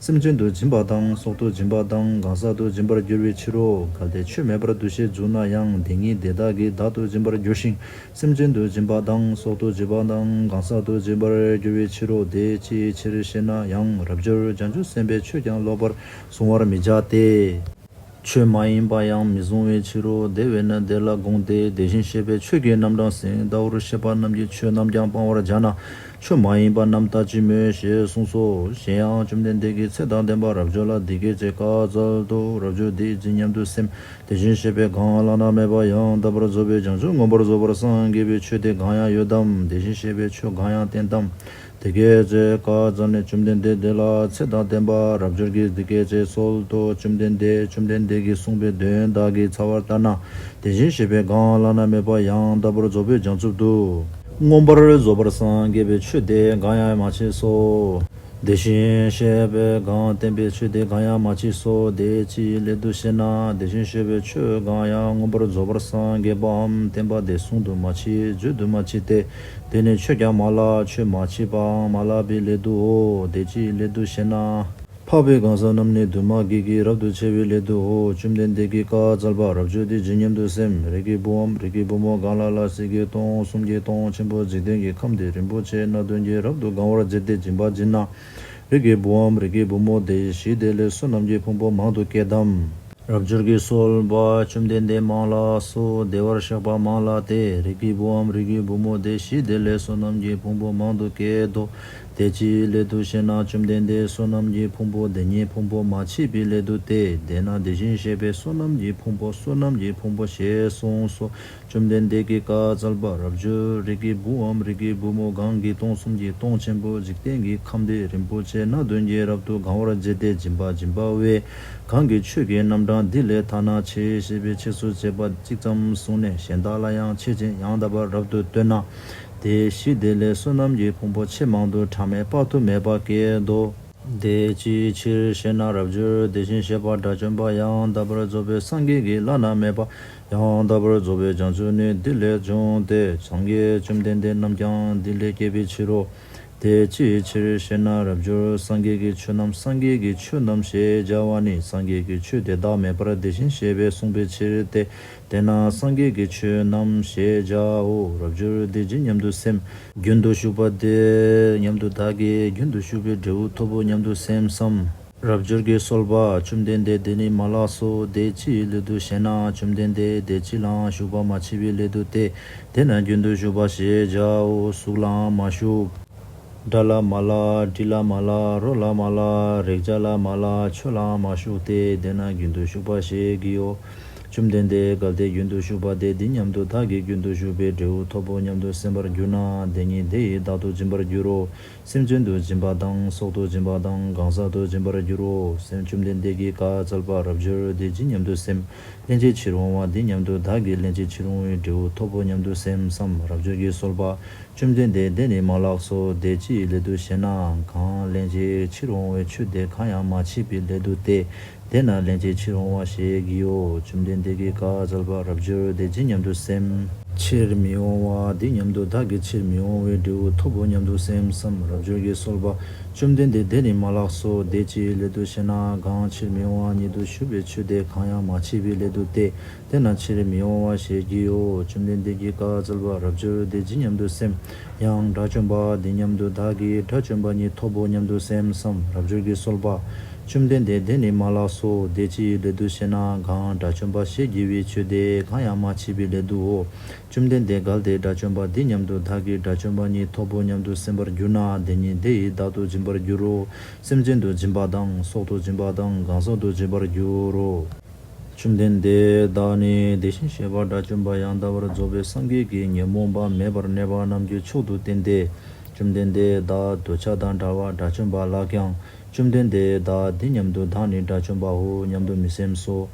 སེམས་ཅན་དུ་སྦྱིན་པ་དང་། སྲོག་ཏུ་སྦྱིན་པ་དང་། གང་ཟག་ཏུ་སྦྱིན་པར་འགྱུར་བའི་ཕྱིར་རོ། གལ་ཏེ་ཆོས་མེད་པར་འདུ་ཤེས་འཇུག་ན་ཡང་། དེ་ཉིད་དེ་དག་གིས་བདག་ཏུ་འཛིན་པར་འགྱུར་ཞིང་། སེམས་ཅན་དུ་སྦྱིན་པ་དང་། སྲོག་ཏུ་སྦྱིན་པ་དང་། གང་ཟག་ཏུ་སྦྱིན་པར་འགྱུར་བའི་ཕྱིར་རོ། དེ་ཅིའི་ཕྱིར་ཞེ་ན། ཡང་རབ་འབྱོར། བྱང་ཆུབ་སེམས་དཔས་ཆོས་ཀྱང་ལོག་པར་གཟུང་བར་མི་བྱ་སྟེ། ཆོས་མ་ཡིན་པ་ཡང་མི་གཟུང་བའི་ཕྱིར་རོ། དེ་བས་ན་དེ་ལ་དགོངས་ཏེ། དེ་བཞིན་གཤེགས་པས་ཆོས་ཀྱི་རྣམ་གྲངས་ཟིན། ལྟ་བུར་བཤད་པ་རྣམས་ཀྱིས་ཆོས་རྣམས་ཀྱང་སྤང་བར་བྱ་ན། ཆོས་མ་ཡིན་པ་རྣམས་ལྟ་ཅི་སྨོས་ཞེས་གསུངས་སོ། གཞན་ཡང་བཅོམ་ལྡན་འདས་ཀྱིས་ཚེ་དང་ལྡན་པ་རབ་འབྱོར་ལ་འདི་སྐད་ཅེས་བཀའ་སྩལ་ཏོ། རབ་འབྱོར། འདི་ཇི་སྙམ་དུ་སེམས། དེ་བཞིན་གཤེགས་པས་གང་བླ་ན་མེད་པ་ཡང་དག་པར་རྫོགས་པའི་བྱང་ཆུབ་མངོན་པར་རྫོགས་པར་སངས་རྒྱས་པའི་ཆོས་དེ་གང་ཡང་ཡོད་དམ། དེ་བཞིན་གཤེགས་པས་ཆོས་གང་ཡང་བསྟན་ཏམ། དེ་སྐད་ཅེས་བཀའ་སྩལ་ནས། བཅོམ་ལྡན་འདས་དེ་ལ་ཚེ་དང་ལྡན་པ་རབ་འབྱོར་གྱིས་འདི་སྐད་ཅེས་གསོལ་ཏོ། བཅོམ་ལྡན་འདས། བཅོམ་ལྡན་འདས་ཀྱིས་གསུངས་པའི་དོན་བདག་གིས་ཚར་བ་ལྟར་ན། དེ་བཞིན་གཤེགས་པས་གང་བླ་ན་མེད་པ་ཡང་དག་པར་རྫོགས་པའི་བྱང་ཆུབ་ཏུ་མངོན་པར་རྫོགས་པར་སངས་རྒྱས་པའི་ཆོས་དེ་གང་ཡང་མ་མཆིས་སོ། དེ་བཞིན་གཤེགས་པས་གང་བསྟན་པའི་ཆོས་དེ་གང་ཡང་མ་མཆིས་སོ། དེ་ཅིའི་སླད་དུ་ཞེ་ན། དེ་བཞིན་གཤེགས་པས་ཆོས་གང་ཡང་མངོན་པར་རྫོགས་པར་སངས་རྒྱས་པའམ་བསྟན་པ་དེ་གསུང་དུ་མ་མཆིས། བརྗོད་དུ་མ་མཆིས་ཏེ། དེ་ནི་ཆོས་ཀྱང་མ་ལགས། ཆོས་མ་མཆིས་པའང་མ་ལགས་པའི་སླད་དུའོ། དེ་ཅིའི་སླད་དུ་ཞེ་ན། འཕགས་པའི་གང་ཟག་རྣམས་ནི་འདུས་མ་བགྱིས་ཀྱི་རབ་ཏུ་ཕྱེ་བའི་སླད་དུའོ། བཅོམ་ལྡན་འདས་ཀྱིས་བཀའ་སྩལ་པ། རབ་འབྱོར། འདི་ཇི་སྙམ་དུ་སེམས། རིགས་ཀྱི་བུའམ་རིགས་ཀྱི་བུ་མོ་གང་ལ་ལ་སྲིད་ཀྱི་སྟོང་གསུམ་གྱི་སྟོང་ཆེན་པོ་འཇིག་རྟེན་གྱི་ཁམས་འདི་རིན་པོ་ཆེ་སྣ་བདུན་གྱིས་རབ་ཏུ་གང་བར་བྱས་ཏེ་སྦྱིན་པ་བགྱིས་ན། རིགས་ཀྱི་བུའམ་རིགས་ཀྱི་བུ་མོ་དེ་ཞི་བདེ་ལས་བསོད་ནམས་ཀྱི་ཕུང་པོ་མང་དུ་སྐྱེད་དམ། རབ་འབྱོར་གྱིས་གསོལ་པ། བཅོམ་ལྡན་འདས། མང་ལགས་སོ། བདེ་བར་གཤེགས་པ་མང་ལགས་ཏེ། རིགས་ཀྱི་བུའམ་རིགས་ཀྱི་བུ་མོ་དེ་ཞི་བདེ་ལས་བསོད་ནམས་ཀྱི་ཕུང་པོ་མང་དུ་སྐྱེད་དོ། དེ་ཅིའི་སླད་དུ་ཞེ་ན། བཅོམ་ལྡན་འདས། བསོད་ནམས་ཀྱི་ཕུང་པོ་དེ་ཉིད་ཕུང་པོ་མ་མཆིས་པའི་སླད་དུ་སྟེ། དེས་ན་དེ་བཞིན་གཤེགས་པས་བསོད་ནམས་ཀྱི་ཕུང་པོ་བསོད་ནམས་ཀྱི་ཕུང་པོ་ཞེས་གསུངས་སོ། བཅོམ་ལྡན་འདས་ཀྱིས་བཀའ་སྩལ་པ། རབ་འབྱོར། རིགས་ཀྱི་བུའམ་རིགས་ཀྱི་བུ་མོ་གང་གིས་སྟོང་གསུམ་གྱི་སྟོང་ཆེན་པོ་འཇིག་རྟེན་གྱི་ཁམས་འདི་རིན་པོ་ཆེ་སྣ་བདུན་གྱིས་རབ་ཏུ་གང་བར་བྱས་ཏེ་སྦྱིན་པ་བགྱིས་པ་བས། གང་གིས་ཆོས་ཀྱི་རྣམ་གྲངས་འདི་ལས་ཐ་ན་ཆེས་ཞེས་པའི་ཕྱིས་སུ་བྱེད་པ་གཅིག་ཙམ་གསུངས་ནས་གཞན་དག་ལ་ཡང་ཆེད་ཅིང་ཡང་དག་པར་རབ་ཏུ་སྟོན་ན། དེ་ཞི་བདེ་ལས་བསོད་ནམས་ཀྱི་ཕུང་པོ་ཆེས་མང་དུ་གྲངས་མེད་དཔག་ཏུ་མེད་པ་སྐྱེད་དོ། དེ་ཅིའི་ཕྱིར་ཞེ་ན། རབ་འབྱོར། དེ་བཞིན་གཤེགས་པ་དགྲ་བཅོམ་པ་ཡང་དག་པར་རྫོགས་པའི་སངས་རྒྱས་ཀྱི་བླ་ན་མེད་པ་ཡང་དག་པར་རྫོགས་པའི་བྱང་ཆུབ་ནི་འདི་ལས་འབྱུང་སྟེ། སངས་རྒྱས་བཅོམ་ལྡན་འདས་རྣམས་ཀྱང་འདི་ལས་སྐྱེས་པའི་ཕྱིར་རོ། དེ་ཅིའི་ཕྱིར་ཞེ་ན། རབ་འབྱོར། སངས་རྒྱས་ཀྱི་ཆོས་རྣམས་སངས་རྒྱས་ཀྱི་ཆོས་རྣམས་ཞེས་བྱ་བ་ནི་སངས་རྒྱས་ཀྱི་ཆོས་དེ་དག་མེད་པར་དེ་བཞིན་གཤེགས་པས་གསུངས་པའི་ཕྱིར་ཏེ། དེས་ན་སངས་རྒྱས་ཀྱི་ཆོས་རྣམས་ཞེས་བྱའོ། རབ་འབྱོར། འདི་ཇི་སྙམ་དུ་སེམས། རྒྱུན་དུ་ཞུགས་པ་དེ་སྙམ་དུ་བདག་གིས་རྒྱུན་དུ་ཞུགས་པའི་འབྲས་བུ་ཐོབ་བོ་སྙམ་དུ་སེམས་སམ། རབ་འབྱོར་གྱིས་གསོལ་པ། བཅོམ་ལྡན་འདས། དེ་ནི་མ་ལགས་སོ། དེ་ཅིའི་སླད་དུ་ཞེ་ན། བཅོམ་ལྡན་འདས། དེ་ཅི་ལའང་ཞུགས་པ་མ་མཆིས་པའི་སླད་དུ་སྟེ། དེས་ན་རྒྱུན་དུ་ཞུགས་པ་ཞེས་བྱའོ། གཟུགས་ལའང་མ་ཞུགས། སྒྲ་ལ་མ་ལ། དྲི་ལ་མ་ལ། རོ་ལ་མ་ལ། རེག་བྱ་ལ་མ་ལ། ཆོས་ལའང་མ་ཞུགས་ཏེ། དེས་ན་རྒྱུན་དུ་ཞུགས་པ་ཞེས་བགྱིའོ། བཅོམ་ལྡན་འདས་གལ་ཏེ་རྒྱུན་དུ་ཞུགས་པ་དེ་འདི་སྙམ་དུ་བདག་གིས་རྒྱུན་དུ་ཞུགས་པའི་འབྲས་བུ་ཐོབ་བོ་སྙམ་དུ་སེམས་པར་གྱུར་ན། དེ་ཉིད་དེ་ཡི་བདག་ཏུ་འཛིན་པར་འགྱུར་རོ། སེམས་ཅན་དུ་སྦྱིན་པ་དང་སྲོག་ཏུ་སྦྱིན་པ་དང་གང་ཟག་ཏུ་སྦྱིན་པར་འགྱུར་རོ། སེམས་བཅོམ་ལྡན་འདས་ཀྱིས་བཀའ་སྩལ་པ། རབ་འབྱོར་དེ་ཇི་སྙམ་དུ་སེམས། སླན་ཆད་ཕྱིར་འོང་བ་འདི་སྙམ་དུ་བདག་གིས་སླན་ཆད་ཕྱིར་འོང་བའི་འབྲས་བུ་ཐོབ་བོ་སྙམ་དུ་སེམས་སམ། རབ་འབྱོར་གྱིས་གསོལ་པ། བཅོམ་ལྡན་འདས་དེ་ནི་མ་ལགས་སོ། དེ་ཅིའི་སླད་དུ་ཞེ་ན། གང་སླན་ཆད་ཕྱིར་འོང་བའི་ཆོས་དེ་གང་ཡང་མ་མཆིས་པའི་སླད་དུ་སྟེ། དེས་ན་སླན་ཆད་ཕྱིར་འོང་བ་ཞེས་བགྱིའོ། བཅོམ་ལྡན་འདས་ཀྱིས་བཀའ་སྩལ་པ། རབ་འབྱོར་དེ་ཇི་སྙམ་དུ་སེམས། ཕྱིར་མི་འོང་བ་འདི་སྙམ་དུ་བདག་གིས་ཕྱིར་མི་འོང་བའི་འབྲས་བུ་ཐོབ་བོ་སྙམ་དུ་སེམས་སམ། རབ་འབྱོར་གྱིས་གསོལ་པ། བཅོམ་ལྡན་འདས་དེ་ནི་མ་ལགས་སོ། དེ་ཅིའི་སླད་དུ་ཞེ་ན། གང་ཕྱིར་མི་འོང་བ་ཉིད་དུ་ཞུགས་པའི་ཆོས་དེ་གང་ཡང་མ་མཆིས་པའི་སླད་དུ་སྟེ། དེས་ན་ཕྱིར་མི་འོང་བ་ཞེས་བགྱིའོ། བཅོམ་ལྡན་འདས་ཀྱིས་བཀའ་སྩལ་པ། རབ་འབྱོར་དེ་ཇི་སྙམ་དུ་སེམས། ཡང་དགྲ་བཅོམ་པ་འདི་སྙམ་དུ་བདག་གིས་དགྲ་བཅོམ་པ་ཉིད་ཐོབ་བོ་སྙམ་དུ་སེམས་སམ། རབ་འབྱོར་གྱིས་གསོལ་པ། བཅོམ་ལྡན་འདས་དེ་ནི་མ་ལགས་སོ། དེ་ཅིའི་སླད་དུ་ཞེ་ན། གང་དགྲ་བཅོམ་པ་ཞེས་བགྱི་བའི་ཆོས་དེ་གང་ཡང་མ་མཆིས་པའི་སླད་དུའོ། བཅོམ་ལྡན་འདས་གལ་ཏེ་དགྲ་བཅོམ་པ་འདི་སྙམ་དུ་བདག་གིས་དགྲ་བཅོམ་པ་ཉིད་ཐོབ་བོ་སྙམ་དུ་སེམས་པར་གྱུར་ན། དེ་ཉིད་དེ་ཡི་བདག་ཏུ་འཛིན་པར་འགྱུར་རོ། སེམས་ཅན་དུ་སྦྱིན་པ་དང་སྲོག་ཏུ་སྦྱིན་པ་དང་གང་ཟག་ཏུ་སྦྱིན་པར་འགྱུར་རོ། བཅོམ་ལྡན་འདས་བདག་ནི་དེ་བཞིན་གཤེགས་པ་དགྲ་བཅོམ་པ་ཡང་དག་པར་རྫོགས་པའི་སངས་རྒྱས་ཀྱིས་ཉོན་མོངས་པ་མེད་པར་གནས་པ་རྣམས་ཀྱི་མཆོག་ཏུ་བསྟན་ཏེ། བཅོམ་ལྡན་འདས་བདག་འདོད་ཆགས་དང་བྲལ་བ་དགྲ་བཅོམ་པ་ལགས་ཀྱང་། བཅོམ་ལྡན་འདས་བདག་འདི་སྙམ་དུ་བདག་ནི་དགྲ་བཅོམ་པའོ་སྙམ་དུ་མི་སེམས་སོ།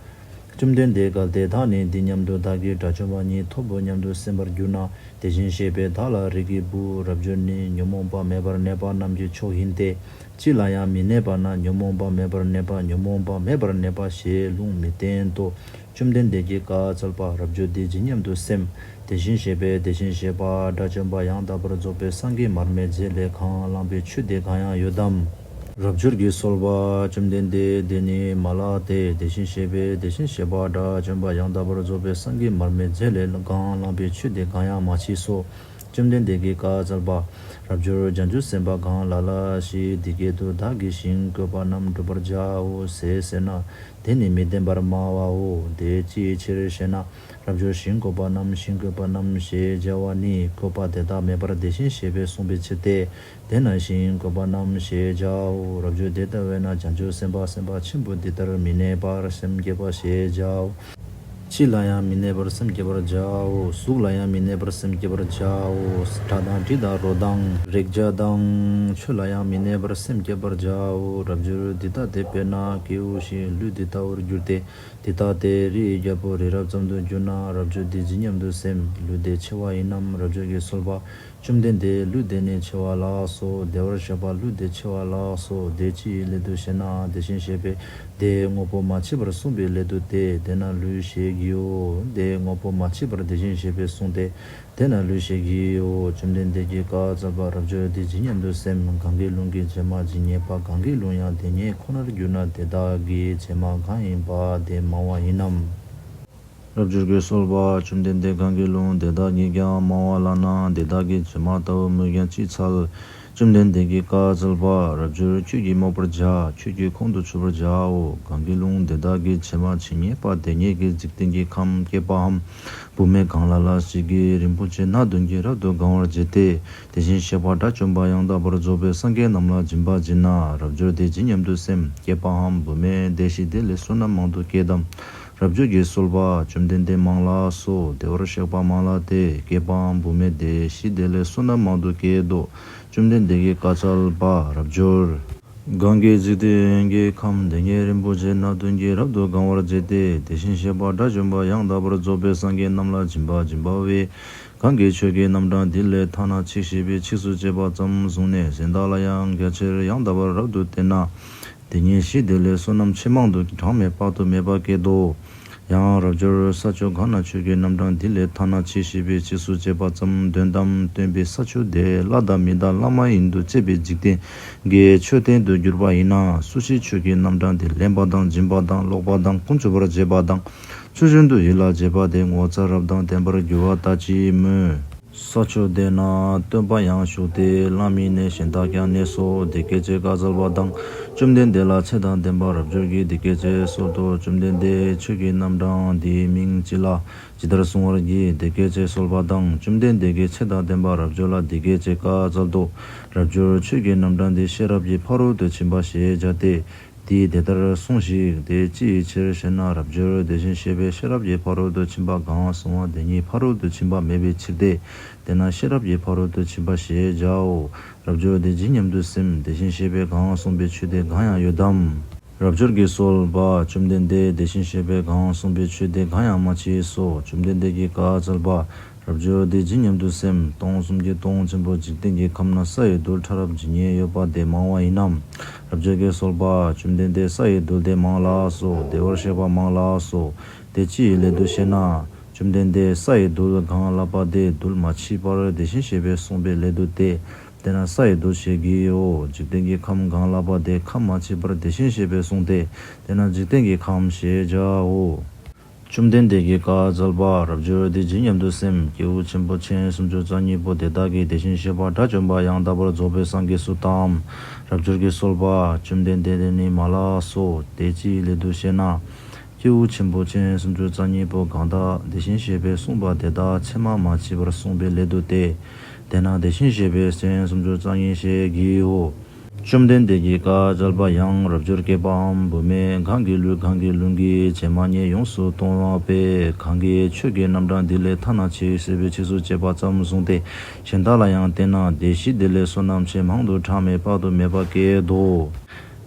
བཅོམ་ལྡན་འདས་གལ་ཏེ་བདག་ནི་འདི་སྙམ་དུ་བདག་གིས་དགྲ་བཅོམ་པ་ཉིད་ཐོབ་བོ་སྙམ་དུ་སེམས་པར་གྱུར་ན། དེ་བཞིན་གཤེགས་པས་བདག་ལ་རིགས་ཀྱི་བུ། རབ་འབྱོར་ནི་ཉོན་མོངས་པ་མེད་པར་གནས་པ་རྣམས་ཀྱི་མཆོག་ཡིན་ཏེ། ཅི་ལ་ཡང་མི་གནས་པ་ན་ཉོན་མོངས་པ་མེད་པར་གནས་པ་ཉོན་མོངས་པ་མེད་པར་གནས་པ་ཞེས་ལུང་མི་བསྟན་ཏོ། བཅོམ་ལྡན་འདས་ཀྱིས་བཀའ་སྩལ་པ། རབ་འབྱོར་འདི་ཇི་སྙམ་དུ་སེམས། དེ་བཞིན་གཤེགས་པས་དེ་བཞིན་གཤེགས་པ་དགྲ་བཅོམ་པ་ཡང་དག་པར་རྫོགས་པའི་སངས་རྒྱས་མར་མེ་མཛད་ལས་གང་བླངས་པའི་ཆོས་དེ་གང་ཡང་ཡོད་དམ། རབ་འབྱོར་གྱིས་གསོལ་པ། བཅོམ་ལྡན་འདས་དེ་ནི་མ་ལགས་ཏེ། དེ་བཞིན་གཤེགས་པས་དེ་བཞིན་གཤེགས་པ་དགྲ་བཅོམ་པ་ཡང་དག་པར་རྫོགས་པའི་སངས་རྒྱས་མར་མེ་མཛད་ལས་གང་བླངས་པའི་ཆོས་དེ་གང་ཡང་མ་མཆིས་སོ། བཅོམ་ལྡན་འདས་ཀྱིས་བཀའ་སྩལ་པ། རབ་འབྱོར་བྱང་ཆུབ་སེམས་དཔའ་གང་ལ་ལ་ཞིག་འདི་སྐད་དུ་བདག་གིས་ཞིང་བཀོད་པ་རྣམས་བསྒྲུབ་པར་བྱའོ་ཞེས་ཟེར་ན། དེ་ནི་མི་བདེན་པར་སྨྲ་བའོ། དེ་ཅིའི་ཕྱིར་ཞེ་ན། རབ་འབྱོར་ཞིང་བཀོད་པ་རྣམས་ཞིང་བཀོད་པ་རྣམས་ཞེས་བྱ་བ་ནི་བཀོད་པ་དེ་དག་མེད་པར་དེ་བཞིན་གཤེགས་པས་གསུངས་པའི་ཕྱིར་ཏེ། དེས་ན་ཞིང་བཀོད་པ་རྣམས་ཞེས་བྱའོ། རབ་འབྱོར་དེ་ལྟ་བས་ན་བྱང་ཆུབ་སེམས་དཔའ་སེམས་དཔའ་ཆེན་པོ་འདི་ལྟར་མི་གནས་པར་སེམས་བསྐྱེད་པ་ཞེས་བྱའོ། ཕྱི་ལ་ཡང་མི་གནས་པར་སེམས་བསྐྱེད་པར་བྱའོ། གཟུགས་ལ་ཡང་མི་གནས་པར་སེམས་བསྐྱེད་པར་བྱའོ། སྒྲ་དང་དྲི་དང་རོ་དང་རེག་བྱ་དང་ཆོས་ལ་ཡང་མི་གནས་པར་སེམས་བསྐྱེད་པར་བྱའོ། རབ་འབྱོར་འདི་ལྟ་སྟེ། དཔེར་ན་སྐྱེ་བོ་ཞིག་ལུས་འདི་ལྟ་བུར་གྱུར་ཏེ། འདི་ལྟ་སྟེ། རིའི་རྒྱལ་པོ་རི་རབ་ཙམ་དུ་གྱུར་ན། རབ་འབྱོར་འདི་ཇི་སྙམ་དུ་སེམས། ལུས་འདི་ཆེ་བ་ཡིན་ནམ། རབ་འབྱོར་གྱིས་གསོལ་པ། བཅོམ་ལྡན་འདས། ལུས་འདི་ནི་ཆེ་བ་ལགས་སོ། བདེ་བར་གཤེགས་པ་ལུས་འདི་ཆེ་བ་ལགས་སོ། དེ་ཅིའི་སླད་དུ་ཞེ་ན། དེ་བཞིན་གཤེགས་པས་དེའི་དངོས་པོ་མ་མཆིས་པར་གསུངས་པའི་སླད་དུ་སྟེ། དེས་ན་ལུས་ཞེས་བགྱིའོ། དེའི་དངོས་པོ་མ་མཆིས་པར་དེ་བཞིན་གཤེགས་པས་གསུངས་ཏེ། དེས་ན་ལུས་ཞེས་བགྱིའོ། བཅོམ་ལྡན་འདས་ཀྱིས་བཀའ་སྩལ་པ། རབ་འབྱོར་འདི་ཇི་སྙམ་དུ་སེམས། གང་གི་ལུང་གིས་བྱེ་མ་ཇི་སྙེད་པ། གང་གི་ལུང་ཡང་དེ་སྙེད་ཁོ་ནར་གྱུར་ན། དེ་དག་གི་བྱེ་མ་གང་ཡིན་པ་དེ་མང་བ་ཡིན་ནམ། རབ་འབྱོར་གྱིས་གསོལ་པ། བཅོམ་ལྡན་འདས། གང་གི་ལུང་དེ་དག་ཉིད་ཀྱང་མང་བ་ལགས་ན། དེ་དག་གི་བྱེ་མ་ལྟ་བུ་སྨོས་ཀྱང་ཅི་འཚལ། བཅོམ་ལྡན་འདས་ཀྱིས་བཀའ་སྩལ་པ། རབ་འབྱོར་ཁྱོད་ཀྱིས་སྨོས་པར་བྱ། ཁྱོད་ཀྱིས་ཁོང་དུ་ཆུད་པར་བྱའོ། གང་གི་ལུང་དེ་དག་གི་བྱེ་མ་ཇི་སྙེད་པ་དེ་སྙེད་ཀྱི་འཇིག་རྟེན་གྱི་ཁམས་བསྐལ་པའམ་བུད་མེད་གང་ལ་ལ་ཞིག་གིས་རིན་པོ་ཆེ་སྣ་བདུན་གྱིས་རབ་ཏུ་གང་བར་བྱས་ཏེ། དེ་བཞིན་གཤེགས་པ་དགྲ་བཅོམ་པ་ཡང་དག་པར་རྫོགས་པའི་སངས་རྒྱས་རྣམས་ལ་སྦྱིན་པ་བྱས་ན། རབ་འབྱོར་དེ་ཇི་སྙམ་དུ་སེམས། བསྐལ་པའམ་བུད་མེད་དེ་ཞིག་དེ་ལས་བསོད་ནམས་མང་དུ་བསྐྱེད་དམ། རབ་འབྱོར་གྱིས་གསོལ་པ། བཅོམ་ལྡན་འདས། མང་ལགས་སོ། བདེ་བར་གཤེགས་པ་མང་ལགས་ཏེ། བསྐལ་པའམ་བུད་མེད་དེ་ཞིག་དེ་ལས་བསོད་ནམས་མང་དུ་བསྐྱེད་དོ། བཅོམ་ལྡན་འདས་ཀྱིས་བཀའ་སྩལ་པ། རབ་འབྱོར། གང་གི་འཇིག་རྟེན་གྱི་ཁམས་དེ་སྙེད་རིན་པོ་ཆེ་སྣ་བདུན་གྱིས་རབ་ཏུ་གང་བར་བྱས་ཏེ། དེ་བཞིན་གཤེགས་པ་དགྲ་བཅོམ་པ་ཡང་དག་པར་རྫོགས་པའི་སངས་རྒྱས་རྣམས་ལ་སྦྱིན་པ་སྦྱིན་པ་བས། གང་གིས་ཆོས་ཀྱི་རྣམ་གྲངས་འདི་ལས་ཐ་ན་ཚིག་བཞི་པའི་ཚིགས་སུ་བཅད་པ་ཙམ་བཟུང་ནས་གཞན་དག་ལ་ཡང་རྒྱ་ཆེར་ཡང་དག་པར་རབ་ཏུ་བསྟན་ན། དེ་ཉིད་ཞིག་དེ་ལས་བསོད་ནམས་ཆེས་མང་དུ་གྲངས་མེད་དཔག་ཏུ་མེད་པ་བསྐྱེད་དོ། ཡང་རབ་འབྱོར་ས་ཕྱོགས་གང་ན་ཆོས་ཀྱི་རྣམ་གྲངས་འདི་ལས་ཐ་ན་ཚིག་བཞི་པའི་ཚིགས་སུ་བཅད་པ་ཙམ་འདོན་ཏམ་སྟོན་པའི་ས་ཕྱོགས་དེ་ལྷ་དང་མི་དང་ལྷ་མ་ཡིན་དུ་བཅས་པའི་འཇིག་རྟེན་གྱི་མཆོད་རྟེན་དུ་གྱུར་པ་ཡིན་ན། སུ་ཞིག་ཆོས་ཀྱི་རྣམ་གྲངས་འདི་ལེན་པ་དང་སྦྱིན་པ་དང་ཀློག་པ་དང་ཀུན་རྫོབ་པར་བྱེད་པ་དང་ཚུལ་བཞིན་དུ་ཡིད་ལ་བྱེད་པ་དེ་ངོ་མཚར་རབ་དང་ལྡན་པར་འགྱུར་བ་ལྟ་ཅི་སྨོས། ས་ཕྱོགས་དེ་ན་སྟོན་པ་ཡང་བཞུགས་ཏེ་ལྷ་མི་གནས་གཞན་དག་ཀྱང་གནས་སོ། དེ་སྐད་ཅེས་བཀའ་སྩལ་པ་དང་། བཅོམ་ལྡན་འདས་ལ་ཚེ་དང་ལྡན་པ་རབ་འབྱོར་གྱིས་འདི་སྐད་ཅེས་གསོལ་ཏོ། བཅོམ་ལྡན་འདས། ཆོས་ཀྱི་རྣམ་གྲངས་འདིའི་མིང་ཅི་ལགས། ཇི་ལྟར་གསུང་བར་བགྱི། དེ་སྐད་ཅེས་གསོལ་པ་དང་། བཅོམ་ལྡན་འདས་ཀྱིས་ཚེ་དང་ལྡན་པ་རབ་འབྱོར་ལ་འདི་སྐད་ཅེས་བཀའ་སྩལ་ཏོ། རབ་འབྱོར། ཆོས་ཀྱི་རྣམ་གྲངས་འདི་ཤེས་རབ་ཀྱི་ཕ་རོལ་ཏུ་ཕྱིན་པ་ཞེས་བྱ་སྟེ། དེས་དེ་ལྟར་གསུངས་ཤིག་དེ་ཅིའི་ཕྱིར་ཞེ་ན། རབ་འབྱོར་དེ་བཞིན་གཤེགས་པས་ཤེས་རབ་ཀྱི་ཕ་རོལ་ཏུ་ཕྱིན་པ་གང་གསུངས་པ་དེ་ཉིད་ཕ་རོལ་ཏུ་ཕྱིན་པ་མེད་པའི་ཕྱིར་ཏེ། དེས་ན་ཤེས་རབ་ཀྱི་ཕ་རོལ་ཏུ་ཕྱིན་པ་ཞེས་བྱའོ། རབ་འབྱོར་དེ་ཇི་སྙམ་དུ་སེམས། དེ་བཞིན་གཤེགས་པས་གང་གསུངས་པའི་ཆོས་དེ་གང་ཡང་ཡོད་དམ། རབ་འབྱོར་གྱིས་གསོལ་པ། བཅོམ་ལྡན་འདས་དེ་བཞིན་གཤེགས་པས་གང་གསུངས་པའི་ཆོས་དེ་གང་ཡང་མ་མཆིས་སོ། བཅོམ་ལྡན་འདས་ཀྱིས་བཀའ་སྩལ་པ། རབ་འབྱོར་དེ་ཇི་སྙམ་དུ་སེམས། སྟོང་གསུམ་གྱི་སྟོང་ཆེན་པོ་འཇིག་རྟེན་གྱི་ཁམས་ན་ས་ཡི་རྡུལ་ཕྲ་རབ་ཇི་སྙེད་ཡོད་པ་དེ་མང་བ་ཡིན་ནམ། རབ་འབྱོར་གྱིས་གསོལ་པ། བཅོམ་ལྡན་འདས་ས་ཡི་རྡུལ་དེ་མང་ལགས་སོ། བདེ་བར་གཤེགས་པ་མང་ལགས་སོ། དེ་ཅི་ཡི་སླད་དུ་ཞེ་ན། བཅོམ་ལྡན་འདས་ས་ཡི་རྡུལ་གང་ལགས་པ་དེ་རྡུལ་མ་མཆིས་པར་དེ་བཞིན་གཤེགས་པས་གསུངས་པའི་སླད་དུ་སྟེ། དེས་ན་ས་ཡི་རྡུལ་ཞེས་བགྱིའོ། འཇིག་རྟེན་གྱི་ཁམས་གང་ལགས་པ་དེ་ཁམས་མ་མཆིས་པར་དེ་བཞིན་གཤེགས་པས་གསུངས་ཏེ། དེས་ན་འཇིག་རྟེན་གྱི་ཁམས་ཞེས་བྱའོ། བཅོམ་ལྡན་འདས་ཀྱིས་བཀའ་སྩལ་པ། རབ་འབྱོར་དེ་ཇི་སྙམ་དུ་སེམས། སྐྱེས་བུ་ཆེན་པོ་མཆེད་སུམ་ཅུ་རྩ་གཉིས་པོ་དེ་དག་གིས་དེ་བཞིན་གཤེགས་པ་དགྲ་བཅོམ་པ་ཡང་དག་པར་རྫོགས་པའི་སངས་རྒྱས་སུ་བལྟའམ། རབ་འབྱོར་གྱིས་གསོལ་པ། བཅོམ་ལྡན་འདས་དེ་ནི་མ་ལགས་སོ། དེ་ཅིའི་སླད་དུ་ཞེ་ན། སྐྱེས་བུ་ཆེན་པོ་མཆེད་སུམ་ཅུ་རྩ་གཉིས་པོ་གང་དག་དེ་བཞིན་གཤེགས་པས་གསུངས་པ་དེ་དག་ཕྱེ་མ་མ་མཆིས་པར་གསུངས་པའི་སླད་དུ་སྟེ། དེས་ན་དེ་བཞིན་གཤེགས་པས་མཆེད་སུམ་ཅུ་རྩ་གཉིས་ཞེས་བགྱིའོ། བཅོམ་ལྡན་འདས་ཀྱིས་བཀའ་སྩལ་པ། ཡང་རབ་འབྱོར་སྐྱེས་པའམ་བུད་མེད་གང་གི་ལུས་གང་གི་ལུས་ཀྱི་བྱེ་མ་སྙེད་ཡོངས་སུ་གཏོང་བ་པས། གང་གིས་ཆོས་ཀྱི་རྣམ་གྲངས་འདི་ལས་ཐ་ན་ཇི་སྲིད་པའི་ཕྱིས་སུ་སྤྱད་པ་ཙམ་བཟུང་སྟེ་གཞན་དག་ལ་ཡང་བསྟན་ན། སྡེ་བཞི་འདི་ལས་བསོད་ནམས་ཆེས་མང་དུ་གྲངས་མེད་དཔག་ཏུ་མེད་པ་སྐྱེད་དོ།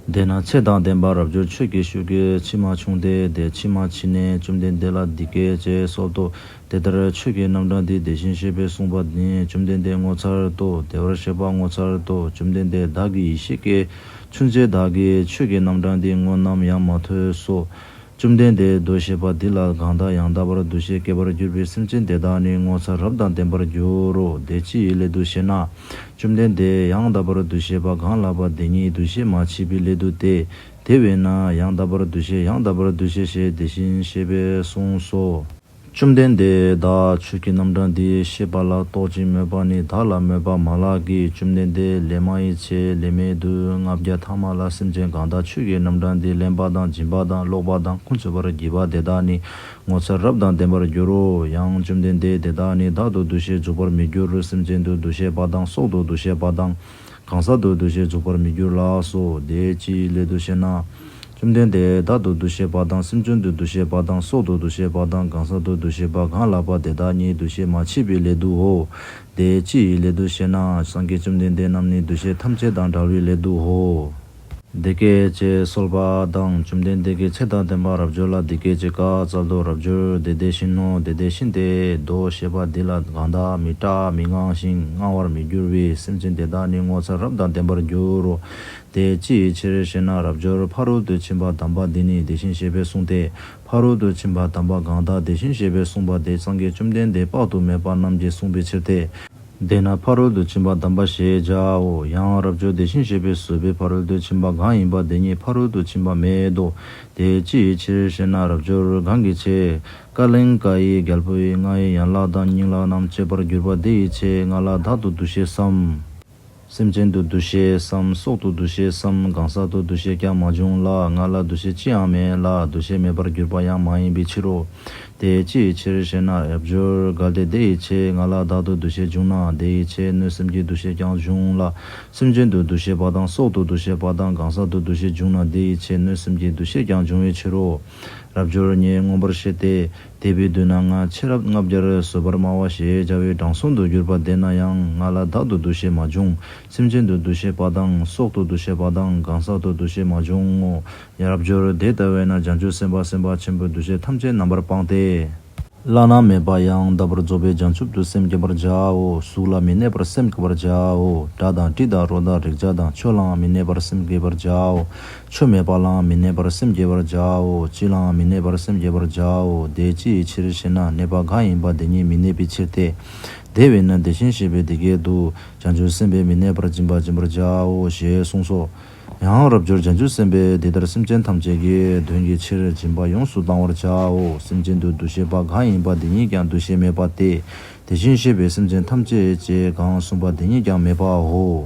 དེས་ན་ཚེ་དང་ལྡན་པ་རབ་འབྱོར་ཆོས་ཀྱི་ཤུགས་ཀྱིས་མཆི་མ་ཕྱུང་སྟེ། དེ་མཆི་མ་མཆིས་ནས་བཅོམ་ལྡན་འདས་ལ་འདི་སྐད་ཅེས་གསོལ་ཏོ། དེ་ལྟར་ཆོས་ཀྱི་རྣམ་གྲངས་འདི་དེ་བཞིན་གཤེགས་པས་གསུངས་པ་ནི་བཅོམ་ལྡན་འདས་ངོ་མཚར་ཏོ། བདེ་བར་གཤེགས་པ་ངོ་མཚར་ཏོ། བཅོམ་ལྡན་འདས་བདག་གི་ཡེ་ཤེས་ཀྱི་ཆུན་ཅན་དག་གིས་ཆོས་ཀྱི་རྣམ་གྲངས་འདི་སྔོན་ནམ་ཡང་མ་ཐོས་སོ། བཅོམ་ལྡན་འདས་འདུ་ཤེས་པ་འདི་ལ་གང་དག་ཡང་དག་པར་འདུ་ཤེས་སྐྱེས་པར་གྱུར་པའི་སེམས་ཅན་དེ་དག་ནི་ངོ་མཚར་རབ་དང་ལྡན་པར་འགྱུར་རོ། དེ་ཅི་ཡི་སླད་དུ་ཞེ་ན། བཅོམ་ལྡན་འདས་ཡང་དག་པར་འདུ་ཤེས་པ་གང་ལགས་པ་དེ་ཉིད་འདུ་ཤེས་མ་མཆིས་པའི་སླད་དུ་སྟེ། དེ་བས་ན་ཡང་དག་པར་འདུ་ཤེས་ཡང་དག་པར་འདུ་ཤེས་ཞེས་དེ་བཞིན་གཤེགས་པས་གསུངས་སོ། བཅོམ་ལྡན་འདས་བདག་ཆོས་ཀྱི་རྣམ་གྲངས་འདི་ཤེས་པ་ལ་རྟོག་ཅིང་མོས་པ་ནི་བདག་ལ་མོས་པ་མ་ལགས་ཀྱི། བཅོམ་ལྡན་འདས་ལས་མ་ཡི་ཆད་ལས་མེད་དུ་ལྔ་བརྒྱ་ཐ་མ་ལ་སེམས་ཅན་གང་དག་ཆོས་ཀྱི་རྣམ་གྲངས་འདི་གླེན་པ་དང་སྦྱིན་པ་དང་ཀློག་པ་དང་ཀུན་རྫོབ་པར་བགྱིས་པ་དེ་དག་ནི་ངོ་མཚར་རབ་དང་ལྡན་པར་འགྱུར་རོ། ཡང་བཅོམ་ལྡན་འདས་དེ་དག་ནི་བདག་ཏུ་འདུ་ཤེས་འཇུག་པར་མི་འགྱུར། སེམས་ཅན་དུ་འདུ་ཤེས་པ་དང་སྲོག་ཏུ་འདུ་ཤེས་པ་དང་། གང་ཟག་ཏུ་འདུ་ཤེས་འཇུག་པར་མི་འགྱུར་ལགས་སོ། དེ་ཅིའི་སླད་དུ་ཞེ་ན། བཅོམ་ལྡན་འདས་བདག་ཏུ་འདུ་ཤེས་པ་དང་སེམས་ཅན་དུ་འདུ་ཤེས་པ་དང་སྲོག་ཏུ་འདུ་ཤེས་པ་དང་གང་ཟག་ཏུ་འདུ་ཤེས་པ་གང་ལགས་པ་དེ་དག་ཉིད་འདུ་ཤེས་མ་མཆིས་པའི་སླད་དུའོ། དེ་ཅིའི་སླད་དུ་ཞེ་ན། སངས་རྒྱས་བཅོམ་ལྡན་འདས་རྣམས་ནི་འདུ་ཤེས་ཐམས་ཅད་དང་བྲལ་བའི་སླད་དུའོ། འདི་སྐད་ཅེས་གསོལ་པ་དང་། བཅོམ་ལྡན་འདས་ཀྱིས་ཚེ་དང་ལྡན་པ་རབ་འབྱོར་ལ་འདི་སྐད་ཅེས་བཀའ་སྩལ་ཏོ། རབ་འབྱོར་དེ་དེ་བཞིན་ནོ། དེ་དེ་བཞིན་ཏེ། འདུ་ཤེས་པ་འདི་ལ་གང་དག་མི་སྐྲག་མི་དངང་ཞིང་དངང་བར་མི་འགྱུར་བའི་སེམས་ཅན་དེ་དག་ནི་ངོ་མཚར་རབ་དང་ལྡན་པར་འགྱུར་རོ། དེ་ཅིའི་ཕྱིར་ཞེ་ན། རབ་འབྱོར་ཕ་རོལ་ཏུ་ཕྱིན་པ་དམ་པ་འདི་ནི་དེ་བཞིན་གཤེགས་པས་གསུངས་ཏེ། ཕ་རོལ་ཏུ་ཕྱིན་པ་དམ་པ་གང་དག་དེ་བཞིན་གཤེགས་པས་གསུངས་པ་དེ་སངས་རྒྱས་བཅོམ་ལྡན་འདས་དཔག་ཏུ་མེད་པ་རྣམས་ཀྱིས་གསུངས་པའི་ཕྱིར་ཏེ། དེས་ན་ཕ་རོལ་ཏུ་ཕྱིན་པ་དམ་པ་ཞེས་བྱའོ། ཡང་རབ་འབྱོར་དེ་བཞིན་གཤེགས་པས་བཟོད་པའི་ཕ་རོལ་ཏུ་ཕྱིན་པ་གང་ཡིན་པ་དེ་ཉིད་ཕ་རོལ་ཏུ་ཕྱིན་པ་མེད་དོ། དེ་ཅིའི་ཕྱིར་ཞེ་ན། རབ་འབྱོར་གང་གི་ཚེ། ཀ་ལིང་ཀ་ཡི་རྒྱལ་པོ་ཡིས་ང་ཡི་ཡན་ལག་དང་སྙིང་ལག་རྣམས་བཅད་པར་གྱུར་པ་དེ་ཡི་ཚེ་ང་ལ་བདག་ཏུ་འདུ་ཤེས་སམ། སེམས་ཅན་དུ་འདུ་ཤེས་སམ། སྲོག་ཏུ་འདུ་ཤེས་སམ། གང་ཟག་ཏུ་འདུ་ཤེས་ཀྱང་མ་བྱུང་ལ། ང་ལ་འདུ་ཤེས་ཅི་ཡང་མེད་ལ། འདུ་ཤེས་མེད་པར་གྱུར་པ་ཡང་མ་ཡིན་པའི་ཕྱིར་རོ། དེ་ཅིའི་ཕྱིར་ཞེ་ན། རབ་འབྱོར་གལ་ཏེ་དེ་ཡི་ཚེ་ང་ལ་བདག་ཏུ་འདུ་ཤེས་བྱུང་ན། དེ་ཡི་ཚེ་གནོད་སེམས་ཀྱི་འདུ་ཤེས་ཀྱང་འབྱུང་ལ། སེམས་ཅན་དུ་འདུ་ཤེས་པ་དང་སྲོག་ཏུ་འདུ་ཤེས་པ་དང་གང་ཟག་ཏུ་འདུ་ཤེས་བྱུང་ན། དེ་ཡི་ཚེ་གནོད་སེམས་ཀྱི་འདུ་ཤེས་ཀྱང་འབྱུང་བའི་ཕྱིར་རོ། རབ་འབྱོར་ངས་མངོན་པར་ཤེས་ཏེ། དེ་བས་འདུག་ན་ང་ཚེ་རབས་ལྔ་བརྒྱར་བཟོད་པར་སྨྲ་བ་ཞེས་བྱ་བའི་དྲང་སྲོང་དུ་གྱུར་པ་དེ་ན་ཡང་ང་ལ་བདག་ཏུ་འདུ་ཤེས་མ་བྱུང་། སེམས་ཅན་དུ་འདུ་ཤེས་པ་དང་སྲོག་ཏུ་འདུ་ཤེས་པ་དང་གང་ཟག་ཏུ་འདུ་ཤེས་མ་བྱུང་ངོ་། ཡ་རབ་འབྱོར་དེ་ལྟ་བས་ན་བྱང་ཆུབ་སེམས་དཔའ་སེམས་དཔའ་ཆེན་པོས་འདུ་ཤེས་ཐམས་ཅད་རྣམ་པར་སྤངས་ཏེ། བླ་ན་མེད་པ་ཡང་དག་པར་རྫོགས་པའི་བྱང་ཆུབ་ཏུ་སེམས་བསྐྱེད་པར་བྱའོ། གཟུགས་ལ་མི་གནས་པར་སེམས་བསྐྱེད་པར་བྱའོ། སྒྲ་དང་དྲི་དང་རོ་དང་རེག་བྱ་དང་ཆོས་ལའང་མི་གནས་པར་སེམས་བསྐྱེད་པར་བྱའོ། ཆོས་མེད་པ་ལའང་མི་གནས་པར་སེམས་བསྐྱེད་པར་བྱའོ། ཅི་ལའང་མི་གནས་པར་སེམས་བསྐྱེད་པར་བྱའོ། དེ་ཅིའི་ཕྱིར་ཞེ་ན། གནས་པ་གང་ཡིན་པ་དེ་ཉིད་མི་གནས་པའི་ཕྱིར་ཏེ། དེ་བས་ན་དེ་བཞིན་གཤེགས་པས་འདི་སྐད་དུ། བྱང་ཆུབ་སེམས་དཔས་མི་གནས་པར་སྦྱིན་པ་སྦྱིན་པར་བྱའོ་ཞེས་གསུངས་སོ། ཡང་རབ་འབྱོར་བྱང་ཆུབ་སེམས་དཔས་འདི་ལྟར་སེམས་ཅན་ཐམས་ཅད་ཀྱི་དོན་གྱི་ཕྱིར་སྦྱིན་པ་ཡོངས་སུ་བཏང་བར་བྱའོ། སེམས་ཅན་དུ་འདུ་ཤེས་པ་གང་ཡིན་པ་དེ་ཉིད་ཀྱང་འདུ་ཤེས་མེད་པ་སྟེ། དེ་བཞིན་གཤེགས་པས་སེམས་ཅན་ཐམས་ཅད་ཅེས་གང་གསུངས་པ་དེ་ཉིད་ཀྱང་མེད་པའོ།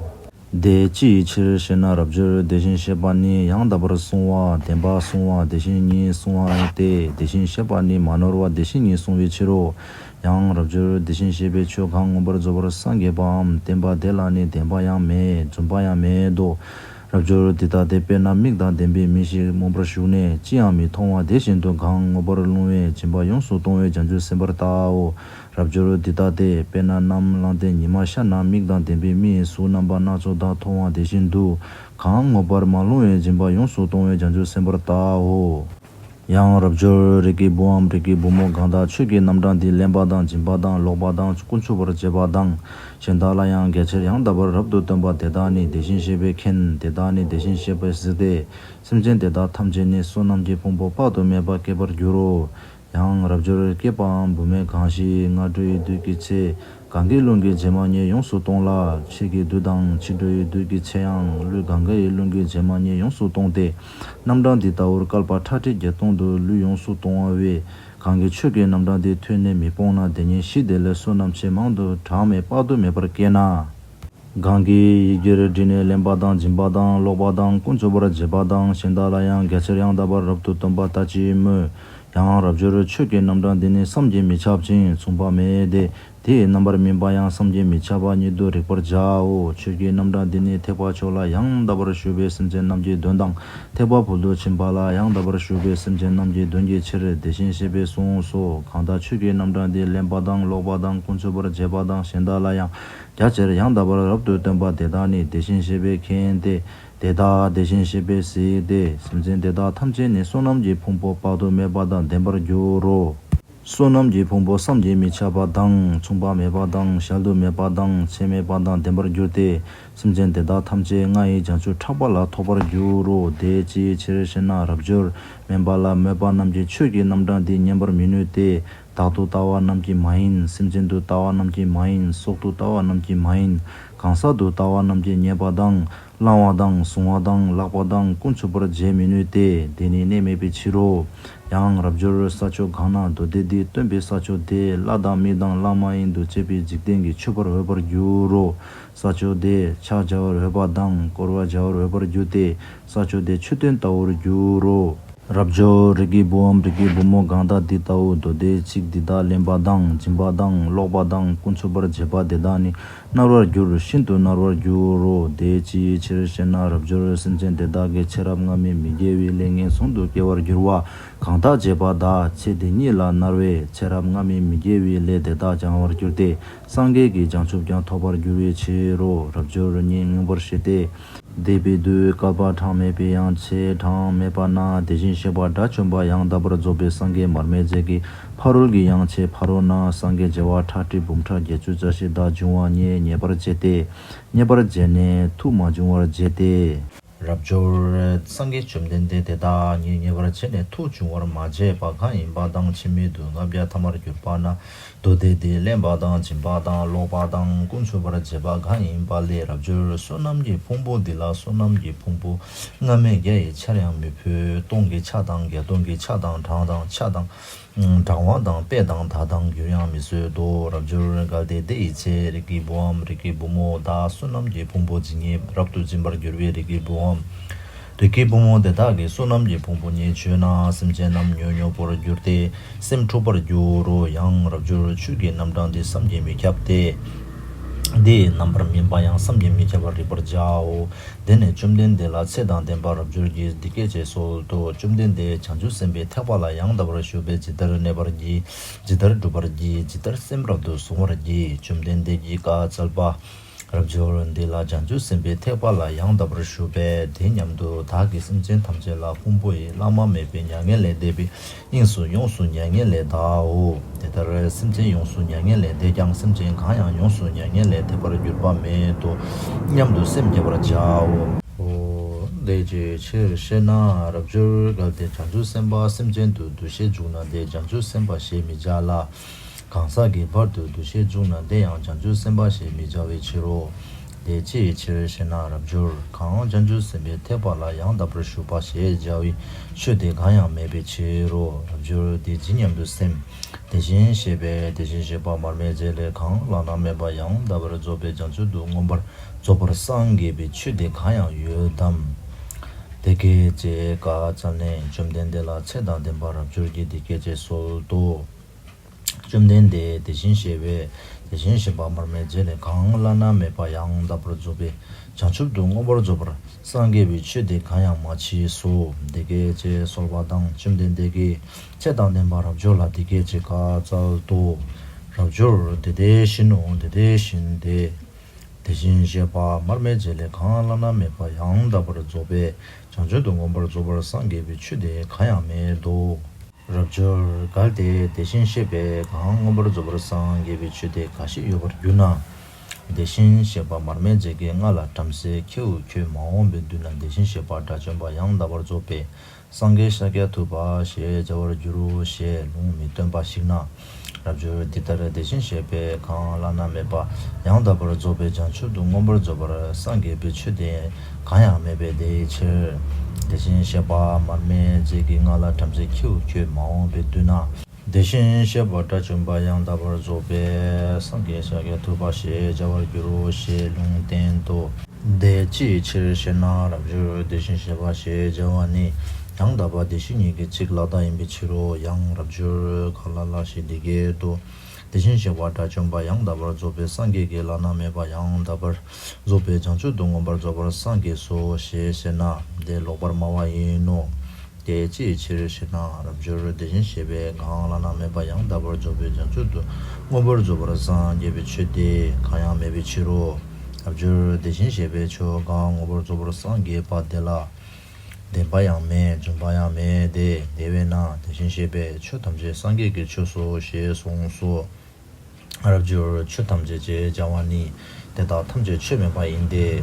དེ་ཅིའི་ཕྱིར་ཞེ་ན། རབ་འབྱོར་དེ་བཞིན་གཤེགས་པ་ནི་ཡང་དག་པར་གསུང་བ་བདེན་པ་གསུང་བ་དེ་བཞིན་ཉིད་གསུང་བ་སྟེ། དེ་བཞིན་གཤེགས་པ་ནི་མ་ནོར་བ་དེ་བཞིན་ཉིད་གསུང་བའི་ཕྱིར་རོ། ཡང་རབ་འབྱོར་དེ་བཞིན་གཤེགས་པས་ཆོས་གང་མངོན་པར་རྫོགས་པར་སངས་རྒྱས་པའམ་བསྟན་པ་དེ་ལ་ནི་བདེན་པ་ཡང་མེད། རྫུན་པ་ཡང་མེད་དོ། རབ་འབྱོར་འདི་ལྟ་སྟེ། དཔེར་ན་མིག་དང་ལྡན་པའི་མི་ཞིག་མུན་པར་ཞུགས་ནས་ཅི་ཡང་མི་མཐོང་བ་དེ་བཞིན་དུ། གང་མངོན་པར་སློང་བའི་སྦྱིན་པ་ཡོངས་སུ་གཏོང་བའི་བྱང་ཆུབ་སེམས་དཔར་བལྟའོ། རབ་འབྱོར་འདི་ལྟ་སྟེ། དཔེར་ན་ནམ་ལངས་ཏེ་ཉི་མ་ཤར་ན་མིག་དང་ལྡན་པའི་མི་ཡི་གཟུགས་རྣམ་པ་སྣ་ཚོགས་དག་མཐོང་བ་དེ་བཞིན་དུ། གང་མངོན་པར་མ་སློང་བའི་སྦྱིན་པ་ཡོངས་སུ་གཏོང་བའི་བྱང་ཆུབ་སེམས་དཔར་བལྟའོ། ཡང་རབ་འབྱོར་རིགས་ཀྱི་བུའམ་རིགས་ཀྱི་བུ་མོ་གང་དག་ཆོས་ཀྱི་རྣམ་གྲངས་འདི་ལེན་པ་དང་། སྦྱིན་པ་དང་། ཀློག་པ་དང་། ཀུན་ཆུབ་པར་བྱེད་པ་དང་། གཞན་དག་ལ་ཡང་རྒྱ་ཆེར་ཡང་དག་པར་རབ་ཏུ་སྟོན་པ་དེ་དག་ནི། དེ་བཞིན་གཤེགས་པས་མཁྱེན། དེ་དག་ནི་དེ་བཞིན་གཤེགས་པས་གཟིགས་ཏེ། སེམས་ཅན་དེ་དག་ཐམས་ཅད་ནི་བསོད་ནམས་ཀྱི་ཕུང་པོ་དཔག་ཏུ་མེད་པ་བསྐྱེད་པར་འགྱུར་རོ། ཡང་རབ་འབྱོར་སྐྱེས་པའམ་བུད་མེད་གང་ཞིག་སྔ་དྲོའི་དུས་ཀྱི་ཚེ། གང་གི་རླུང་གིས་བྱེ་མ་སྙེད་ཡོངས་སུ་གཏོང་ལ། ཕྱེད་ཀྱི་དུས་དང་ཕྱི་དྲོའི་དུས་ཀྱི་ཚེ་ཡང་། ཀླུ་གང་ག་ཡི་རླུང་གིས་བྱེ་མ་སྙེད་ཡོངས་སུ་གཏོང་སྟེ། རྣམ་གྲངས་འདི་ལྟ་བུར་བསྐལ་པ་ཁྲག་ཁྲིག་བརྒྱ་སྟོང་དུ་ཀླུ་ཡོངས་སུ་གཏོང་བ་བས། གང་གིས་ཆོས་ཀྱི་རྣམ་གྲངས་འདི་ཐོས་ནས་མི་སྤོང་ན། དེ་ཉིད་ཞི་བདེ་ལས་བསོད་ནམས་ཆེས་མང་དུ་གྲངས་མེད་དཔག་ཏུ་མེད་པར་སྐྱེས་ན། གང་གིས་ཡིད་ཀྱིས་བྲིས་ནས་ལེན་པ་དང་། སྦྱིན་པ་དང་། ཀློག་པ་དང་། ཀུན་ཆུབ་པར་བྱེད་པ་དང་། གཞན་དག་ལ་ཡང་རྒྱ་ཆེར་ཡང་དག་པར་རབ་ཏུ་སྟོན་པ་ལྟ་ཅི་སྨོས། ཡང་རབ་འབྱོར་ཆོས་ཀྱི་རྣམ་གྲངས་འདི་ནི་བསམ་གྱིས་མི་ཁྱབ་ཅིང་མཚུངས་པ་མེད་དེ། དེ་ཡི་རྣམ་པར་སྨིན་པ་ཡང་བསམ་གྱིས་མི་ཁྱབ་པ་ཉིད་དུ་རིག་པར་བྱའོ། ཆོས་ཀྱི་རྣམ་གྲངས་འདི་ནི་ཐེག་པ་མཆོག་ལ་ཡང་དག་པར་ཞུགས་པའི་སེམས་ཅན་རྣམས་ཀྱི་དོན་དང་། ཐེག་པ་ཕུལ་དུ་ཕྱིན་པ་ལ་ཡང་དག་པར་ཞུགས་པའི་སེམས་ཅན་རྣམས་ཀྱི་དོན་གྱི་ཕྱིར་དེ་བཞིན་གཤེགས་པས་གསུངས་སོ། གང་དག་ཆོས་ཀྱི་རྣམ་གྲངས་འདི་ལེན་པ་དང་། ཀློག་པ་དང་། ཀུན་ཆུབ་པར་བྱེད་པ་དང་། གཞན་དག་ལ་ཡང་རྒྱ་ཆེར་ཡང་དག་པར་རབ་ཏུ་སྟོན་པ་དེ་དག་ནི་དེ་བཞིན་གཤེགས་པས་མཁྱེན་ཏེ། དེ་དག་དེ་བཞིན་གཤེགས་པས་གཟིགས་ཏེ། སེམས་ཅན་དེ་དག་ཐམས་ཅད་ནི་བསོད་ནམས་ཀྱི་ཕུང་པོ་དཔག་ཏུ་མེད་པ་དང་ལྡན་པར་འགྱུར་རོ། བསོད་ནམས་ཀྱི་ཕུང་པོ་བསམ་གྱིས་མི་ཁྱབ་པ་དང་མཚུངས་པ་མེད་པ་དང་གཞལ་དུ་མེད་པ་དང་ཚད་མེད་པ་དང་ལྡན་པར་འགྱུར་ཏེ། སེམས་ཅན་དེ་དག་ཐམས་ཅད་ང་ཡི་བྱང་ཆུབ་ཕྲག་པ་ལ་ཐོགས་པར་འགྱུར་རོ། དེ་ཅིའི་ཕྱིར་ཞེ་ན། རབ་འབྱོར། དམན་པ་ལ་མོས་པ་རྣམས་ཀྱིས་ཆོས་ཀྱི་རྣམ་གྲངས་འདི་ཉན་པར་མི་ནུས་ཏེ། བདག་ཏུ་ལྟ་བ་རྣམས་ཀྱིས་མ་ཡིན། སེམས་ཅན་དུ་ལྟ་བ་རྣམས་ཀྱིས་མ་ཡིན། སྲོག་ཏུ་ལྟ་བ་རྣམས་ཀྱིས་མ་ཡིན། གང་ཟག་ཏུ་ལྟ་བ་རྣམས་ཀྱིས་མཉེས་པ་དང་། བླང་བ་དང་། བཟུང་བ་དང་། བཀླག་པ་དང་། ཀུན་ཆུབ་པར་བྱེད་མི་ནུས་ཏེ། དེ་ནི་གནས་མེད་པའི་ཕྱིར་རོ། ཡང་རབ་འབྱོར་ས་ཕྱོགས་གང་ན་མདོ་སྡེ་འདི་སྟོན་པའི་ས་ཕྱོགས་དེ། ལྷ་དང་མི་དང་ལྷ་མ་ཡིན་དུ་བཅས་པའི་འཇིག་རྟེན་གྱིས་མཆོད་པར་འོས་པར་འགྱུར་རོ། ས་ཕྱོགས་དེ་ཕྱག་བྱ་བར་འོས་པ་དང་བསྐོར་བ་བྱ་བར་འོས་པར་འགྱུར་ཏེ། ས་ཕྱོགས་དེ་མཆོད་རྟེན་ལྟ་བུར་འགྱུར་རོ། རབ་འབྱོར་རིགས་ཀྱི་བུའམ་རིགས་ཀྱི་བུ་མོ་གང་དག་འདི་ལྟ་བུ་མདོ་སྡེ་ཚིག་འདི་དག་ལེན་པ་དང་། སྦྱིན་པ་དང་། ཀློག་པ་དང་། ཀུན་ཆུབ་པར་བྱེད་པ་དེ་དག་ནི་མནར་བར་འགྱུར། ཤིན་ཏུ་མནར་བར་འགྱུར་རོ། དེ་ཅིའི་ཕྱིར་ཞེ་ན། རབ་འབྱོར་སེམས་ཅན་དེ་དག་གིས་ཚེ་རབས་སྔ་མའི་མི་དགེ་བའི་ལས་ངན་སོང་དུ་སྐྱེ་བར་འགྱུར་བ་གང་དག་བྱས་པ་དག་ཚེ་འདི་ཉིད་ལ་མནར་བས། ཚེ་རབས་སྔ་མའི་མི་དགེ་བའི་ལས་དེ་དག་བྱང་བར་འགྱུར་ཏེ། སངས་རྒྱས་ཀྱི་བྱང་ཆུབ་ཀྱང་ཐོབ་པར་འགྱུར་བའི་ཕྱིར་རོ། རབ་འབྱོར་ཉིད་མངོན་པར་ཤེས་ཏེ། འདས་པའི་དུས་བསྐལ་པ་གྲངས་མེད་པའི་ཡང་ཚེ་གྲངས་མེད་པ་ན། དེ་བཞིན་གཤེགས་པ་དགྲ་བཅོམ་པ་ཡང་དག་པར་རྫོགས་པའི་སངས་རྒྱས་མར་མེ་མཛད་ཀྱི་ཕ་རོལ་གྱི་ཡང་ཆེས་ཕ་རོལ་ན། སངས་རྒྱས་བྱེ་བ་ཁྲག་ཁྲིག་འབུམ་ཕྲག་བརྒྱད་ཅུ་རྩ་བཞི་དག་འབྱུང་བ་མཉེས་མཉེས་པར་བྱས་ཏེ། མཉེས་པར་བྱས་ནས་ཐུགས་མ་འབྱུང་བར་བྱས་ཏེ། རབ་འབྱོར། སངས་རྒྱས་བཅོམ་ལྡན་འདས་དེ་དག་ཉིད་མཉེས་པར་བྱས་ནས་ཐུགས་འབྱུང་བར་མ་བྱས་པ་གང་ཡིན་པ་དང་། ཕྱི་མའི་དུས་ལྔ་བརྒྱ་ཐ་མར་གྱུར་པ་ན། མདོ་སྡེ་འདི་ལེན་པ་དང་། སྦྱིན་པ་དང་། ཀློག་པ་དང་། ཀུན་ཆུབ་པར་བྱེད་པ་གང་ཡིན་པ་ལས། རབ་འབྱོར། བསོད་ནམས་ཀྱི་ཕུང་པོ་འདི་ལ་བསོད་ནམས་ཀྱི་ཕུང་པོ་སྔ་མའི་བརྒྱ་ཡི་ཆར་ཡང་མི་ཕོད། སྟོང་གི་ཆ་དང་། བརྒྱ་སྟོང་གི་ཆ་དང་། གྲངས་དང་ཆ་དང་། གྲངས་བ་དང་། དཔེ་དང་། བརྡ་དང་། འགྱུར་ཡང་མི་བཟོད་དོ། རབ་འབྱོར། གལ་ཏེ་དེ་ཡི་ཚེ་རིགས་ཀྱི་བུའམ་རིགས་ཀྱི་བུ་མོ་དག་བསོད་ནམས་ཀྱི་ཕུང་པོ་ཇི་སྙེད་རབ་ཏུ་འབྱིན་པར་འགྱུར་བའི་རིགས་ཀྱི་བུའམ་རིགས་ཀྱི་བུ་མོ་དེ་དག་གིས་བསོད་ནམས་ཀྱི་ཕུང་པོ་ཉིད་མཆོད་ན། སེམས་ཅན་རྣམས་མྱོས་མྱོས་པོར་གྱུར་ཏེ། སེམས་འཁྲུགས་པར་འགྱུར་རོ། ཡང་རབ་འབྱོར། ཆོས་ཀྱི་རྣམ་གྲངས་འདི་བསམ་གྱིས་མི་ཁྱབ་སྟེ། འདི་ཡི་རྣམ་པར་སྨིན་པ་ཡང་བསམ་གྱིས་མི་ཁྱབ་པར་རིག་པར་བྱའོ། དེ་ནས་བཅོམ་ལྡན་འདས་ལ་ཚེ་དང་ལྡན་པ་རབ་འབྱོར་གྱིས་འདི་སྐད་ཅེས་གསོལ་ཏོ། བཅོམ་ལྡན་འདས། བྱང་ཆུབ་སེམས་དཔའི་ཐེག་པ་ལ་ཡང་དག་པར་ཞུགས་པས་ཇི་ལྟར་གནས་པར་བགྱི། ཇི་ལྟར་བསྒྲུབ་པར་བགྱི། ཇི་ལྟར་སེམས་རབ་ཏུ་གཟུང་བར་བགྱི། བཅོམ་ལྡན་འདས་ཀྱིས་བཀའ་སྩལ་པ། རབ་འབྱོར། འདི་ལ་བྱང་ཆུབ་སེམས་དཔའི་ཐེག་པ་ལ་ཡང་དག་པར་ཞུགས་པས་དེ་སྙམ་དུ་བདག་གིས་སེམས་ཅན་ཐམས་ཅད་ལ་ཕུང་པོ་ཡི་བླ་ན་མེད་པའི་མྱ་ངན་ལས་འདས་པའི་དབྱིངས་སུ་ཡོངས་སུ་མྱ་ངན་ལས་འདའོ། དེ་ལྟར་སེམས་ཅན་ཡོངས་སུ་མྱ་ངན་ལས་འདས་ཀྱང་། སེམས་ཅན་གང་ཡང་ཡོངས་སུ་མྱ་ངན་ལས་འདས་པར་གྱུར་པ་མེད་དོ་སྙམ་དུ་སེམས་བསྐྱེད་པར་བྱའོ། འོ། དེ་ཅིའི་ཕྱིར་ཞེ་ན། རབ་འབྱོར། གལ་ཏེ་བྱང་ཆུབ་སེམས་དཔའ་སེམས་ཅན་དུ་འདུ་ཤེས་བཅུག་ན་དེ་བྱང་ཆུབ་སེམས་དཔའ་ཞེས་མི་བྱ་ལ། གང་ཟག་གི་བར་དུ་འདུ་ཤེས་བཅུག་ན་དེ་ཡང་བྱང་ཆུབ་སེམས་དཔའ་ཞེས་མི་བྱ་བའི་ཕྱིར་རོ། དེ་ཅིའི་ཕྱིར་ཞེ་ན། རབ་འབྱོར། གང་བྱང་ཆུབ་སེམས་དཔའི་ཐེག་པ་ལ་ཡང་དག་པར་ཞུགས་པ་ཞེས་བྱ་བའི་ཆོས་དེ་གང་ཡང་མེད་པའི་ཕྱིར་རོ། རབ་འབྱོར། དེ་ཇི་སྙམ་དུ་སེམས། དེ་བཞིན་གཤེགས་པས་དེ་བཞིན་གཤེགས་པ་མར་མེ་མཛད་ལས་གང་བླ་ན་མེད་པ་ཡང་དག་པར་རྫོགས་པའི་བྱང་ཆུབ་ཏུ་མངོན་པར་རྫོགས་པར་སངས་རྒྱས་པའི་ཆོས་དེ་གང་ཡང་ཡོད་དམ། དེ་སྐད་ཅེས་བཀའ་སྩལ་ནས་བཅོམ་ལྡན་འདས་ལ་ཚེ་དང་ལྡན་པ་རབ་འབྱོར་གྱིས་འདི་སྐད་ཅེས་གསོལ་ཏོ། བཅོམ་ལྡན་འདས། དེ་བཞིན་གཤེགས་པས་ དེ་བཞིན་གཤེགས་པ་མར་མེ་མཛད་ལས་གང་བླ་ན་མེད་པ་ཡང་དག་པར་རྫོགས་པའི་བྱང་ཆུབ་ཏུ་མངོན་པར་རྫོགས་པར་སངས་རྒྱས་པའི་ཆོས་དེ་གང་ཡང་མ་མཆིས་སོ། འདི་སྐད་ཅེས་གསོལ་བ་དང་། བཅོམ་ལྡན་འདས་ཀྱིས་ཚེ་དང་ལྡན་པ་རབ་འབྱོར་ལ་འདི་སྐད་ཅེས་བཀའ་སྩལ་ཏོ། རབ་འབྱོར། དེ་དེ་བཞིན་ནོ། དེ་དེ་བཞིན་ཏེ། དེ་བཞིན་གཤེགས་པ་མར་མེ་མཛད་ལས་གང་བླ་ན་མེད་པ་ཡང་དག་པར་རྫོགས་པའི་བྱང་ཆུབ་ཏུ་མངོན་པར་རྫོགས་པར་སངས་རྒྱས་པའི་ཆོས་དེ་གང་ཡང་མེད་དོ། རབ་འབྱོར། གལ་ཏེ་དེ་བཞིན་གཤེགས་པས་གང་མངོན་པར་རྫོགས་པར་སངས་རྒྱས་པའི་ཆོས་དེ་འགའ་ཞིག་ཡོད་པར་གྱུར་ན། དེ་བཞིན་གཤེགས་པ་མར་མེ་མཛད་ཀྱིས་སྔགས་ལ་བྲམ་ཟེ་ཁྱེའུ་ཁྱོད་མ་འོངས་པའི་དུས་ན་དེ་བཞིན་གཤེགས་པ་དགྲ་བཅོམ་པ་ཡང་དག་པར་རྫོགས་པའི་སངས་རྒྱས་ཤཱཀྱ་ཐུབ་པ་ཞེས་བྱ་བར་འགྱུར་རོ་ཞེས་ལུང་མི་སྟོན་པ་ཞིག་ན། རབ་འབྱོར། འདི་ལྟར་དེ་བཞིན་གཤེགས་པས་གང་བླ་ན་མེད་པ་ཡང་དག་པར་རྫོགས་པའི་བྱང་ཆུབ་ཏུ་མངོན་པར་རྫོགས་པར་སངས་རྒྱས་པའི་ཆོས་དེ་གང་ཡང་མེད་པའི་དེའི་ཕྱིར། དེ་བཞིན་གཤེགས་པ་མར་མེ་མཛད་ཀྱིས་སྔགས་ལ་བྲམ་ཟེ་ཁྱེའུ་ཁྱོད་མ་འོངས་པའི་དུས་ན། དེ་བཞིན་གཤེགས་པ་དགྲ་བཅོམ་པ་ཡང་དག་པར་རྫོགས་པའི་སངས་རྒྱས་ཤཱཀྱ་ཐུབ་པ་ཞེས་བྱ་བར་འགྱུར་རོ་ཞེས་ལུང་བསྟན་ཏོ། དེ་ཅིའི་ཕྱིར་ཞེ་ན། རབ་འབྱོར། དེ་བཞིན་གཤེགས་པ་ཞེས་བྱ་བ་ནི་ཡང་དག་པ་བདེ་གཤེགས་ཉིད་ཀྱི་ཚིག་ལ་བདག་ཡིན་པའི་ཕྱིར་རོ། ཡང་རབ་འབྱོར། གང་ལ་ལ་ཞིག་འདི་སྐད་དུ། དེ་བཞིན་གཤེགས་པ་དགྲ་བཅོམ་པ་ཡང་དག་པར་རྫོགས་པའི་སངས་རྒྱས་ཀྱིས་བླ་ན་མེད་པ་ཡང་དག་པར་རྫོགས་པའི་བྱང་ཆུབ་ཏུ་མངོན་པར་རྫོགས་པར་སངས་རྒྱས་སོ་ཞེས་ཟེར་ན་དེ་ལོག་པར་སྨྲ་བ་ཡིན་ནོ། དེ་ཅིའི་ཕྱིར་ཞེ་ན། རབ་འབྱོར། དེ་བཞིན་གཤེགས་པས་གང་བླ་ན་མེད་པ་ཡང་དག་པར་རྫོགས་པའི་བྱང་ཆུབ་ཏུ་མངོན་པར་རྫོགས་པར་སངས་རྒྱས་པའི་ཆོས་དེ་གང་ཡང་མེད་པའི་ཕྱིར་རོ། རབ་འབྱོར། དེ་བཞིན་གཤེགས་པས་ཆོས་གང་མངོན་པར་རྫོགས་པར་སངས་རྒྱས་པ་དེ་ལ་བདེན་པ་ཡང་མེད། འཇོམས་པ་ཡང་མེད་དེ། དེ་བས་ན་དེ་བཞིན་གཤེགས་པས་ཆོས་ཐམས་ཅད་སངས་རྒྱས་ཀྱི་ཆོས་སོ་ཞེས་གསུངས་སོ། རབ་འབྱོར། ཆོས་ཐམས་ཅད་ཅེས་བྱ་བ་ནི་དེ་དག་ཐམས་ཅད་ཆོས་མིན་པ་ཡིན་ཏེ།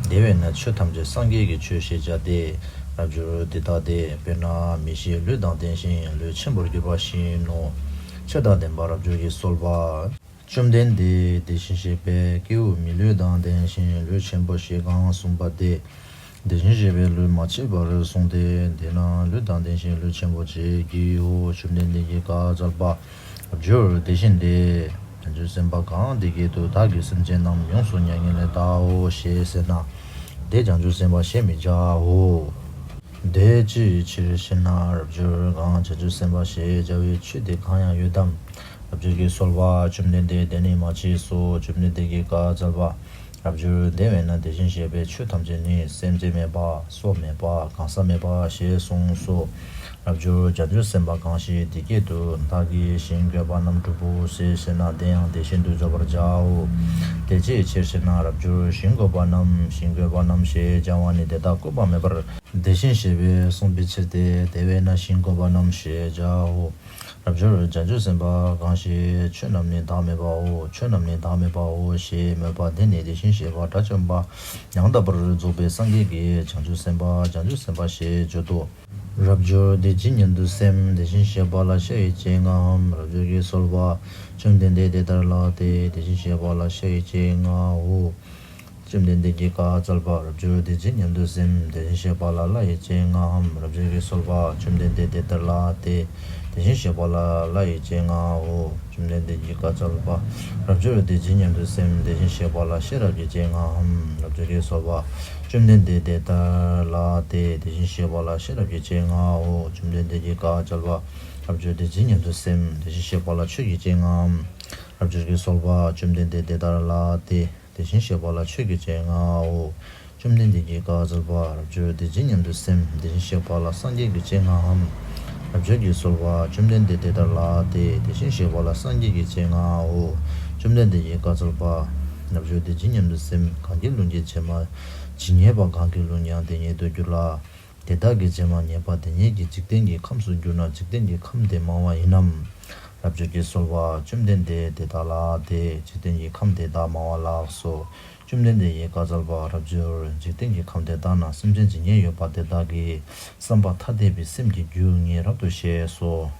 དེ་བས་ན་ཆོས་ཐམས་ཅད་སངས་རྒྱས་ཀྱི་ཆོས་ཞེས་བྱ་སྟེ། རབ་འབྱོར། འདི་ལྟ་སྟེ། དཔེར་ན་མིག་ཤེས་ལུས་དང་ལྡན་ཞིང་ལུས་ཆེན་པོར་གྱུར་པ་བཞིན་ནོ། ཆོས་དང་ལྡན་པ་རབ་འབྱོར་གྱིས་གསོལ་པ། བཅོམ་ལྡན་འདས་དེ་བཞིན་གཤེགས་པས་སྐྱེ་བོ་མིག་ལུས་དང་ལྡན་ཞིང་ལུས་ཆེན་པོ་ཞེས་གང་གསུངས་པ་དེ། དེ་བཞིན་གཤེགས་པས་ལུས་མ་མཆིས་པར་གསུངས་ཏེ། དེས་ན་ལུས་དང་ལྡན་ཞིང་ལུས་ཆེན་པོ་ཅེས་བགྱིའོ། བཅོམ་ལྡན་འདས་ཀྱིས་བཀའ་སྩལ་པ། རབ་འབྱོར། དེ་བཞིན་ཏེ། བྱང་ཆུབ་སེམས་དཔའ་གང་འདི་སྐད་དུ་བདག་གིས་སེམས་ཅན་རྣམས་ཡོངས་སུ་མྱ་ངན་ལས་བཟླའོ་ཞེས་ཟེར་ན། དེ་བྱང་ཆུབ་སེམས་དཔའ་ཞེས་མི་བྱའོ། དེ་ཅིའི་ཕྱིར་ཞེ་ན། རབ་འབྱོར། གང་བྱང་ཆུབ་སེམས་དཔའ་ཞེས་བྱ་བའི་ཆོས་དེ་གང་ཡང་ཡོད་དམ། རབ་འབྱོར་གྱིས་གསོལ་པ། བཅོམ་ལྡན་འདས། དེ་ནི་མ་མཆིས་སོ། བཅོམ་ལྡན་འདས་ཀྱིས་བཀའ་སྩལ་པ། རབ་འབྱོར། དེ་བས་ན་དེ་བཞིན་གཤེགས་པས་ཆོས་ཐམས་ཅད་ནི་སེམས་ཅན་མེད་པ་སོགས་མེད་པ་གང་ཟག་མེད་པ་ཞེས་གསུངས་སོ། རབ་འབྱོར། བྱང་ཆུབ་སེམས་དཔའ་གང་ཞིག་འདི་སྐད་དུ་བདག་གིས་ཞིང་བཀོད་པ་རྣམས་སྒྲུབ་པོ་ཞེས་ཟེར་ན་དེ་ཡང་དེ་བཞིན་དུ་བརྗོད་པར་བྱའོ། དེ་ཅིའི་ཕྱིར་ཞེ་ན། རབ་འབྱོར། ཞིང་བཀོད་པ་རྣམས་ཞིང་བཀོད་པ་རྣམས་ཞེས་བྱ་བ་ནི་དེ་དག་བཀོད་པ་མེད་པར་དེ་བཞིན་གཤེགས་པས་གསུངས་པའི་ཕྱིར་ཏེ། དེ་བས་ན་ཞིང་བཀོད་པ་རྣམས་ཞེས་བྱའོ། རབ་འབྱོར། བྱང་ཆུབ་སེམས་དཔའ་གང་ཞིག་ཆོས་རྣམས་ནི་བདག་མེད་པའོ། ཆོས་རྣམས་ནི་བདག་མེད་པའོ་ཞེས་སྨོད་པ་འདི་ནི་དེ་བཞིན་གཤེགས་པ་དགྲ་བཅོམ་པ་ཡང་དག་པར་རྫོགས་པའི་སངས་རྒྱས་ཀྱིས་བྱང་ཆུབ་སེམས་དཔའ་བྱང་ཆུབ་སེམས་དཔའ་ཞེས་བརྗོད་དོ། རབ་འབྱོར། དེ་ཇི་སྙེད་དུ་སེམས་དེ་བཞིན་གཤེགས་པ་ལ་ཤར་བའི་ཚེ་ལྔའམ། རབ་འབྱོར་གྱིས་གསོལ་པ། བཅོམ་ལྡན་འདས་དེ་ལྟར་ལགས་ཏེ། དེ་བཞིན་གཤེགས་པ་ལ་ཤར་བའི་ཚེ་ལྔའོ། བཅོམ་ལྡན་འདས་ཀྱིས་བཀའ་སྩལ་པ། རབ་འབྱོར། དེ་ཇི་སྙེད་དུ་སེམས་དེ་བཞིན་གཤེགས་པ་ལ་སླར་བའི་ཚེ་ལྔའམ། རབ་འབྱོར་གྱིས་གསོལ་པ། བཅོམ་ལྡན་འདས་དེ་ལྟར་ལགས་ཏེ། དེ་བཞིན་གཤེགས་པ་ལ་སླར་བའི་ཚེ་ལྔའོ། བཅོམ་ལྡན་འདས་ཀྱིས་བཀའ་སྩལ་པ། རབ་འབྱོར། དེ་ཇི་སྙེད་དུ་སེམས་དེ་བཞིན་གཤེགས་པ་ལ་ཤེས་རབ་ཀྱི་ཚེ་ལྔའམ། རབ་འབྱོར་གྱིས་གསོལ་པ། བཅོམ་ལྡན་འདས་དེ་ལྟར་ལགས་ཏེ། དེ་བཞིན་གཤེགས་པ་ལ་ཤེས་རབ་ཀྱི་ཚེ་ལྔའོ། བཅོམ་ལྡན་འདས་ཀྱིས་བཀའ་སྩལ་པ། རབ་འབྱོར། དེ་ཇི་སྙེད་དུ་སེམས་དེ་བཞིན་གཤེགས་པ་ལ་ཆོས་ཀྱི་ཚེ་ལྔའམ། རབ་འབྱོར་གྱིས་གསོལ་པ། བཅོམ་ལྡན་འདས་དེ་ལྟར་ལགས་ཏེ། དེ་བཞིན་གཤེགས་པ་ལ་ཆོས་ཀྱི་ཚེ་ལྔའོ། བཅོམ་ལྡན་འདས་ཀྱིས་བཀའ་སྩལ་པ། རབ་འབྱོར། དེ་ཇི་སྙེད་དུ་སེམས་དེ་བཞིན་གཤེགས་པ་ལ་སངས་རྒྱས་ཀྱི་ཚེ་ལྔའམ། རབ་འབྱོར་གྱིས་གསོལ་པ། བཅོམ་ལྡན་འདས་དེ་ལྟར་ལགས་ཏེ། དེ་བཞིན་གཤེགས་པ་ལ་སངས་རྒྱས་ཀྱི་ཚེ་ལྔའོ། བཅོམ་ལྡན་འདས་ཀྱིས་བཀའ་སྩལ་པ། རབ་འབྱོར། དེ་ཇི་སྙེད་དུ་སེམས་གང་གི་ལུས་ཀྱི་ཕྱེ་མ་ཇི་སྙེད་པ་གང་གི་ལུས་ཀྱང་དེ་སྙེད་དུ་འགྱུར་ལ། དེ་དག་གི་ཕྱེ་མ་ཉེས་པ་དེ་སྙེད་ཀྱིས་འཇིག་རྟེན་གྱི་ཁམས་སུ་གྱུར་ན་འཇིག་རྟེན་གྱི་ཁམས་དེ་མང་བ་ཡིན་ནམ། རབ་འབྱོར་གྱིས་གསོལ་པ། བཅོམ་ལྡན་འདས་དེ་ལྟར་ལགས་ཏེ། འཇིག་རྟེན་གྱི་ཁམས་དེ་དག་མང་བ་ལགས་སོ། བཅོམ་ལྡན་འདས་ཀྱིས་བཀའ་སྩལ་པ། རབ་འབྱོར། འཇིག་རྟེན་གྱི་ཁམས་དེ་དག་ན་སེམས་ཅན་ཇི་སྙེད་ཡོད་པ་དེ་དག་གི་བསམ་པ་ཐ་དད་པའི་སེམས་ཀྱི་རྒྱུད་ངས་རབ་ཏུ་ཤེས་སོ།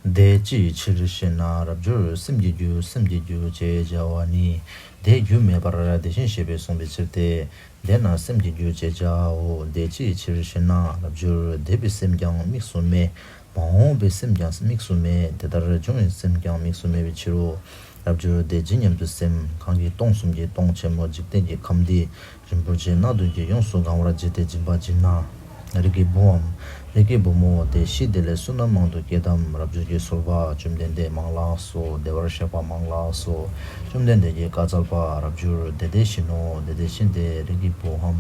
དེ་ཅིའི་ཕྱིར་ཞེ་ན། རབ་འབྱོར། སེམས་ཀྱི་རྒྱུད་སེམས་ཀྱི་རྒྱུད་ཅེས་བྱ་བ་ནི་དེའི་རྒྱུད་མེད་པར་དེ་བཞིན་གཤེགས་པས་གསུངས་པའི་ཕྱིར་ཏེ། དེས་ན་སེམས་ཀྱི་རྒྱུད་ཅེས་བྱའོ། དེ་ཅིའི་ཕྱིར་ཞེ་ན། རབ་འབྱོར། འདས་པའི་སེམས་ཀྱང་དམིགས་སུ་མེད། མ་འོངས་པའི་སེམས་ཀྱང་དམིགས་སུ་མེད། དེ་ལྟར་འབྱུང་བའི་སེམས་ཀྱང་དམིགས་སུ་མེད་པའི་ཕྱིར་རོ། རབ་འབྱོར། དེ་ཇི་སྙེད་དུ་སེམས་གང་གིས་སྟོང་གསུམ་གྱི་སྟོང་ཆེན་མོ་འཇིག་རྟེན་གྱི་ཁམས་འདི་རིན་པོ་ཆེ་སྣ་བདུན་གྱིས་ཡོངས་སུ་གང་བར་བྱས་ཏེ་སྦྱིན་པ་བགྱིད་ན། རིགས་ཀྱི་བུའམ། རིགས་ཀྱི་བུ་མོ། བདེ་གཤེགས་བདེ་ལེགས་བསོད་ནམས་མང་དུ་བསྐྱེད་དམ། རབ་འབྱོར་གྱི་གསོལ་བ། བཅོམ་ལྡན་འདས་མ་ལགས་སོ། བདེ་བར་གཤེགས་པ་མ་ལགས་སོ། བཅོམ་ལྡན་འདས་ཀྱིས་བཀའ་སྩལ་པ། རབ་འབྱོར་དེ་དེ་བཞིན་ནོ། དེ་དེ་བཞིན་ཏེ། རིགས་ཀྱི་བུའམ།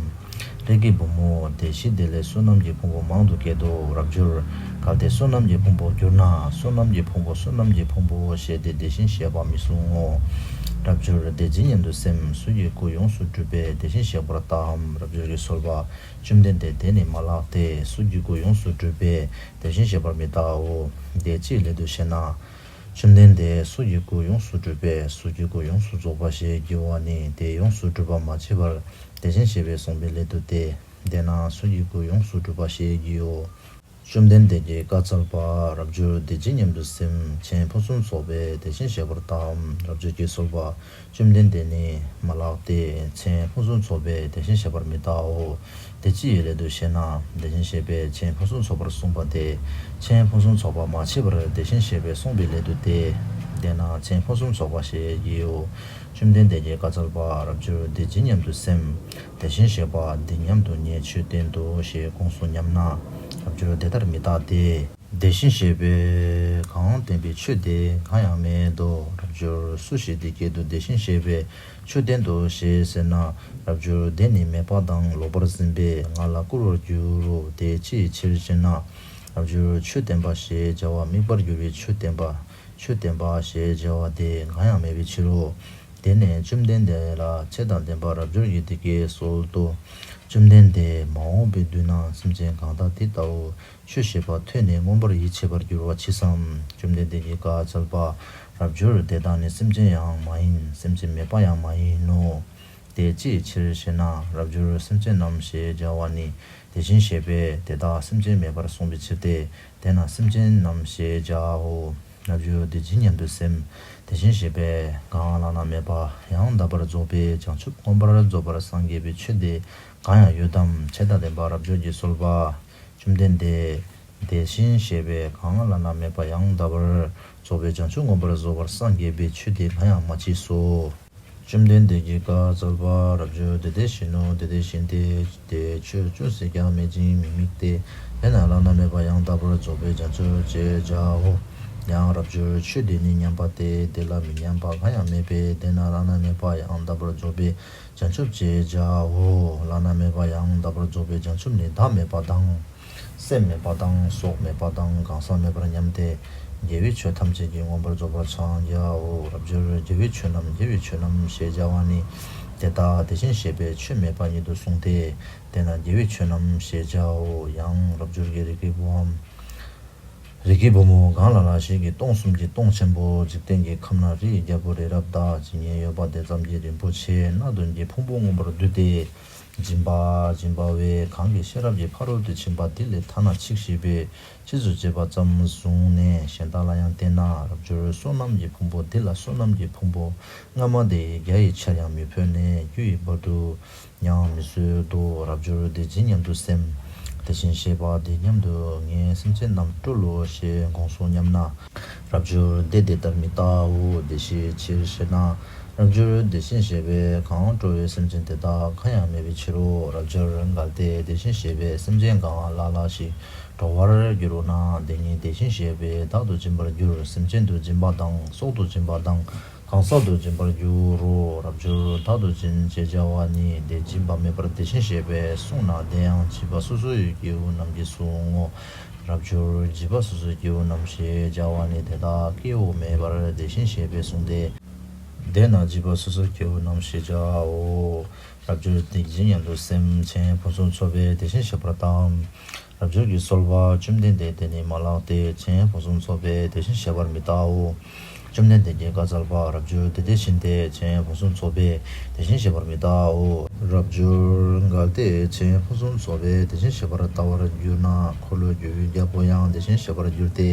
རིགས་ཀྱི་བུ་མོ། བདེ་གཤེགས་བདེ་ལེགས་བསོད་ནམས་ཀྱི་ཕུང་པོ་མང་དུ་བསྐྱེད་དོ། རབ་འབྱོར། གལ་ཏེ་བསོད་ནམས་ཀྱི་ཕུང་པོ་གྱུར་ན། བསོད་ནམས་ཀྱི་ཕུང་པོ་བསོད་ནམས་ཀྱི་ཕུང་པོ་ཞེས་ཏེ་དེ་བཞིན་གཤེགས་པ་མི་གསུང་ངོ་། རབ་འབྱོར་དེ་ཇི་སྙེད་དུ་སེམས། སུ་ཡི་སྐུ་ཡོངས་སུ་གྲུབ་པས་དེ་བཞིན་གཤེགས་པར་བལྟའམ། རབ་འབྱོར་གྱི་གསོལ་པ། བཅོམ་ལྡན་འདས་དེ་ནི་མ་ལགས་ཏེ། སུ་ཡི་སྐུ་ཡོངས་སུ་གྲུབ་པས་དེ་བཞིན་གཤེགས་པར་མི་བལྟའོ། དེ་ཅིའི་སླད་དུ་ཞེ་ན། བཅོམ་ལྡན་འདས་སུ་ཡི་སྐུ་ཡོངས་སུ་གྲུབ་པས་སུ་ཡི་སྐུ་ཡོངས་སུ་རྫོགས་པ་ཞེས་བགྱི་བ་ནི་དེ་ཡོངས་སུ་གྲུབ་པ་མ་མཆིས་པར་དེ་བཞིན་གཤེགས་པས་གསུངས་པའི་སླད་དུ་སྟེ། དེས་ན་སུ་ཡི་སྐུ་ཡོངས་སུ་གྲུབ་པ་ཞེས་བགྱིའོ། བཅོམ་ལྡན་འདས་ཀྱིས་བཀའ་སྩལ་པ། རབ་འབྱོར་དེ་ཇི་སྙེད་དུ་སེམས། ཆོས་ཕུན་སུམ་ཚོགས་པས་དེ་བཞིན་གཤེགས་པར་བལྟའམ། རབ་འབྱོར་གྱི་གསོལ་པ། བཅོམ་ལྡན་འདས་ནི་མ་ལགས་ཏེ། ཆོས་ཕུན་སུམ་ཚོགས་པས་དེ་བཞིན་གཤེགས་པར་མི་བལྟའོ། དེ་ཅིའི་སླད་དུ་ཞེ་ན། དེ་བཞིན་གཤེགས་པས་ཆོས་ཕུན་སུམ་ཚོགས་པར་གསུངས་པ་སྟེ། ཆོས་ཕུན་སུམ་ཚོགས་པ་མ་མཆིས་པར་དེ་བཞིན་གཤེགས་པས་གསུངས་པའི་སླད་དུ་སྟེ། དེས་ན་ཆོས་ཕུན་སུམ་ཚོགས་པ་ཞེས་བགྱིའོ། བཅོམ་ལྡན་འདས་ཀྱིས་བཀའ་སྩལ་པ། རབ་འབྱོར་དེ་ཇི་སྙེད་དུ་སེམས། དེ་བཞིན་གཤེགས་པ་འདི་སྙམ་དུ་ངས་ཆོས་བསྟན་ཏོ་ཞེས་དགོངས་སོ་སྙམ་ན། རབ་འབྱོར་དེ་ལྟར་མི་བལྟ་སྟེ། དེ་བཞིན་གཤེགས་པས་གང་བསྟན་པའི་ཆོས་དེ་གང་ཡང་མེད་དོ། རབ་འབྱོར་སུ་ཞིག་འདི་སྐད་དུ་དེ་བཞིན་གཤེགས་པས་ཆོས་བསྟན་ཏོ་ཞེས་ཟེར་ན། རབ་འབྱོར་དེ་ནི་མེད་པ་དང་ལོག་པར་འཛིན་པས་ང་ལ་བསྐུར་བར་འགྱུར་རོ། དེ་ཅིའི་ཕྱིར་ཞེ་ན། རབ་འབྱོར་ཆོས་བསྟན་པ་ཞེས་བྱ་བ་དམིགས་པར་གྱུར་པའི་ཆོས་བསྟན་པ། ཆོས་བསྟན་པ་ཞེས་བྱ་བ་དེ་གང་ཡང་མེད་པའི་ཕྱིར་རོ། དེ་ནས་བཅོམ་ལྡན་འདས་ལ་ཆོས་དང་ལྡན་པ་རབ་འབྱོར་གྱིས་འདི་སྐད་གསོལ་ཏོ། བཅོམ་ལྡན་འདས། མ་འོངས་པའི་དུས་ན་སེམས་ཅན་གང་དག་དེ་ལྟ་བུ་ཆོས་བཤད་པ་ཐོས་ནས་མངོན་པར་ཡིད་ཆེས་པར་འགྱུར་བ་མཆིས་སམ། བཅོམ་ལྡན་འདས་ཀྱིས་བཀའ་སྩལ་པ། རབ་འབྱོར་དེ་དག་ནི་སེམས་ཅན་ཡང་མ་ཡིན། སེམས་ཅན་མེད་པ་ཡང་མ་ཡིན་ནོ། དེ་ཅིའི་ཕྱིར་ཞེ་ན། རབ་འབྱོར་སེམས་ཅན་རྣམས་ཞེས་བྱ་བ་ནི་དེ་བཞིན་གཤེགས་པས་དེ་དག་སེམས་ཅན་མེད་པར་གསུངས་པའི་ཕྱིར་ཏེ། དེས་ན་སེམས་ཅན་རྣམས་ཞེས་བྱའོ། རབ་འབྱོར་དེ་ཇི་སྙེད་དུ་སེམས། དེ་བཞིན་གཤེགས་པས་གང་བླ་ན་མེད་པ་ཡང་དག་པར་རྫོགས་པའི་བྱང་ཆུབ་མངོན་པར་རྫོགས་པར་སངས་རྒྱས་པའི་ཆོས་དེ་གང་ཡང་ཡོད་དམ། ཆོས་དང་ལྡན་པ་རབ་འབྱོར་གྱི་གསོལ་པ། བཅོམ་ལྡན་འདས། དེ་བཞིན་གཤེགས་པས་གང་བླ་ན་མེད་པ་ཡང་དག་པར་རྫོགས་པའི་བྱང་ཆུབ་མངོན་པར་རྫོགས་པར་སངས་རྒྱས་པའི་ཆོས་དེ་གང་ཡང་མ་མཆིས་སོ། བཅོམ་ལྡན་འདས་ཀྱིས་བཀའ་སྩལ་པ། རབ་འབྱོར་དེ་དེ་བཞིན་ནོ། དེ་དེ་བཞིན་ཏེ། དེ་ཆོས་ཅུང་ཟད་ཀྱང་མེད་ཅིང་མི་དམིགས་ཏེ། དེས་ན་བླ་ན་མེད་པ་ཡང་དག་པར་རྫོགས་པའི་བྱང་ཆུབ་ཅེས་བྱའོ། ཡང་རབ་འབྱོར་ཆོས་དེ་ནི་མཉམ་པ་སྟེ། དེ་ལ་མི་མཉམ་པ་གང་ཡང་མེད་པས། དེས་ན་བླ་ན་མེད་པ་ཡང་དག་པར་རྫོགས་པའི་བྱང་ཆུབ་ཅེས་བྱའོ། བླ་ན་མེད་པ་ཡང་དག་པར་རྫོགས་པའི་བྱང་ཆུབ་ནི་བདག་མེད་པ་དང་། སེམས་མེད་པ་དང་སྲོག་མེད་པ་དང་གང་ཟག་མེད་པར་མཉམ་སྟེ། དགེ་བའི་ཆོས་ཐམས་ཅད་ཀྱིས་མངོན་པར་རྫོགས་པར་འཚང་རྒྱའོ། རབ་འབྱོར་དགེ་བའི་ཆོས་རྣམས་དགེ་བའི་ཆོས་རྣམས་ཞེས་བྱ་བ་ནི། དེ་དག་དེ་བཞིན་གཤེགས་པས་ཆོས་མེད་པ་ཉིད་དུ་གསུངས་ཏེ། དེས་ན་དགེ་བའི་ཆོས་རྣམས་ཞེས་བྱའོ། ཡང་རབ་འབྱོར་གྱི་རིགས་ཀྱི་བུའམ། རིགས་ཀྱི་བུ་མོ། གང་ལ་ལ་ཞིག་གིས་སྟོང་གསུམ་གྱི་སྟོང་ཆེན་པོ་འཇིག་རྟེན་གྱི་ཁམས་ན་རི་ཡི་རྒྱལ་པོ་རི་རབ་དག་ཇི་སྙེད་ཡོད་པ་དེ་ཙམ་གྱིས་རིན་པོ་ཆེ་སྣ་བདུན་གྱི་ཕུང་པོ་མངོན་པར་བསྡུས་ཏེ། སྦྱིན་པ་སྦྱིན་པ་བས་གང་གི་ཤེས་རབ་ཀྱི་ཕ་རོལ་ཏུ་ཕྱིན་པ་དེ་ལས་ཐ་ན་ཆིག་ཤེས་པའི་ཕྱིས་སུ་སྐྱེས་པ་ཙམ་བཟུང་ནས་གཞན་དག་ལ་ཡང་བསྟན་ན། རབ་འབྱོར་བསོད་ནམས་ཀྱི་ཕུང་པོ་དེ་ལ་བསོད་ནམས་ཀྱི་ཕུང་པོ་སྔ་མ་དེ་ཡི་བརྒྱ་ཡི་ཆར་ཡང་མི་ཕོད་ནས་རྒྱུ་ཡི་བར་དུ་ཡང་མི་སོད་དོ། རབ་འབྱོར་དེ་ཇི་སྙམ་དུ་སེམས། དེ་བཞིན་གཤེགས་པ་དེ་སྙམ་དུ་ངས་སེམས་ཅན་རྣམས་སྤྲུལ་ལོ་ཞེས་དགོངས་སོ་སྙམ་ན། རབ་འབྱོར་དེ་དེ་ལྟར་མི་ལྟའོ། དེ་ཅིའི་ཕྱིར་ཞེ་ན། རབ་འབྱོར་དེ་བཞིན་གཤེགས་པས་གང་སྤྲུལ་བའི་སེམས་ཅན་དེ་དག་གང་ཡང་མེད་པའི་ཕྱིར་རོ། རབ་འབྱོར་གལ་ཏེ་དེ་བཞིན་གཤེགས་པས་སེམས་ཅན་གང་ལ་ལ་ཞིག་སྤྲོ་བར་འགྱུར་རོ་ན། དེ་ཉིད་དེ་བཞིན་གཤེགས་པས་བདག་ཏུ་འཛིན་པར་འགྱུར། སེམས་ཅན་དུ་འཛིན་པ་དང་སྲོག་ཏུ་འཛིན་པ་དང་གང་ཟག་ཏུ་འཛིན་པར་འགྱུར་རོ། རབ་འབྱོར་བདག་ཏུ་འཛིན་ཅེས་བྱ་བ་ཉིད་དེ་སྦྱིན་པ་མེད་པར་དེ་བཞིན་གཤེགས་པས་གསུངས་ན། དེ་ཡང་བྱིས་པ་སོ་སོ་ཡི་སྐྱེ་བོ་རྣམས་ཀྱིས་གསུང་ངོ་། རབ་འབྱོར་བྱིས་པ་སོ་སོའི་སྐྱེ་བོ་རྣམས་ཞེས་བྱ་བ་ནི་དེ་དག་སྐྱེ་བོ་མེད་པར་དེ་བཞིན་གཤེགས་པས་གསུངས་ཏེ། དེས་ན་བྱིས་པ་སོ་སོའི་སྐྱེ་བོ་རྣམས་ཞེས་བྱའོ། རབ་འབྱོར་དེ་ཇི་སྙམ་དུ་སེམས། ཆོས་ཕུན་སུམ་ཚོགས་པས་དེ་བཞིན་གཤེགས་པར་བལྟའམ། རབ་འབྱོར་གྱི་གསོལ་བ། བཅོམ་ལྡན་འདས་དེ་ནི་མ་ལགས་ཏེ། ཆོས་ཕུན་སུམ་ཚོགས་པས་དེ་བཞིན་གཤེགས་པར་མི་ལྟའོ། བཅོམ་ལྡན་འདས་ཀྱིས་བཀའ་སྩལ་པ། རབ་འབྱོར་དེ་དེ་བཞིན་ཏེ། ཆོས་ཕུན་སུམ་ཚོགས་པས་དེ་བཞིན་གཤེགས་པར་མི་ལྟའོ། རབ་འབྱོར་གལ་ཏེ་ཆོས་ཕུན་སུམ་ཚོགས་པས་དེ་བཞིན་གཤེགས་པར་ལྟ་བར་འགྱུར་ན། འཁོར་ལོས་སྒྱུར་བའི་རྒྱལ་པོ་ཡང་དེ་བཞིན་གཤེགས་པར་འགྱུར་ཏེ།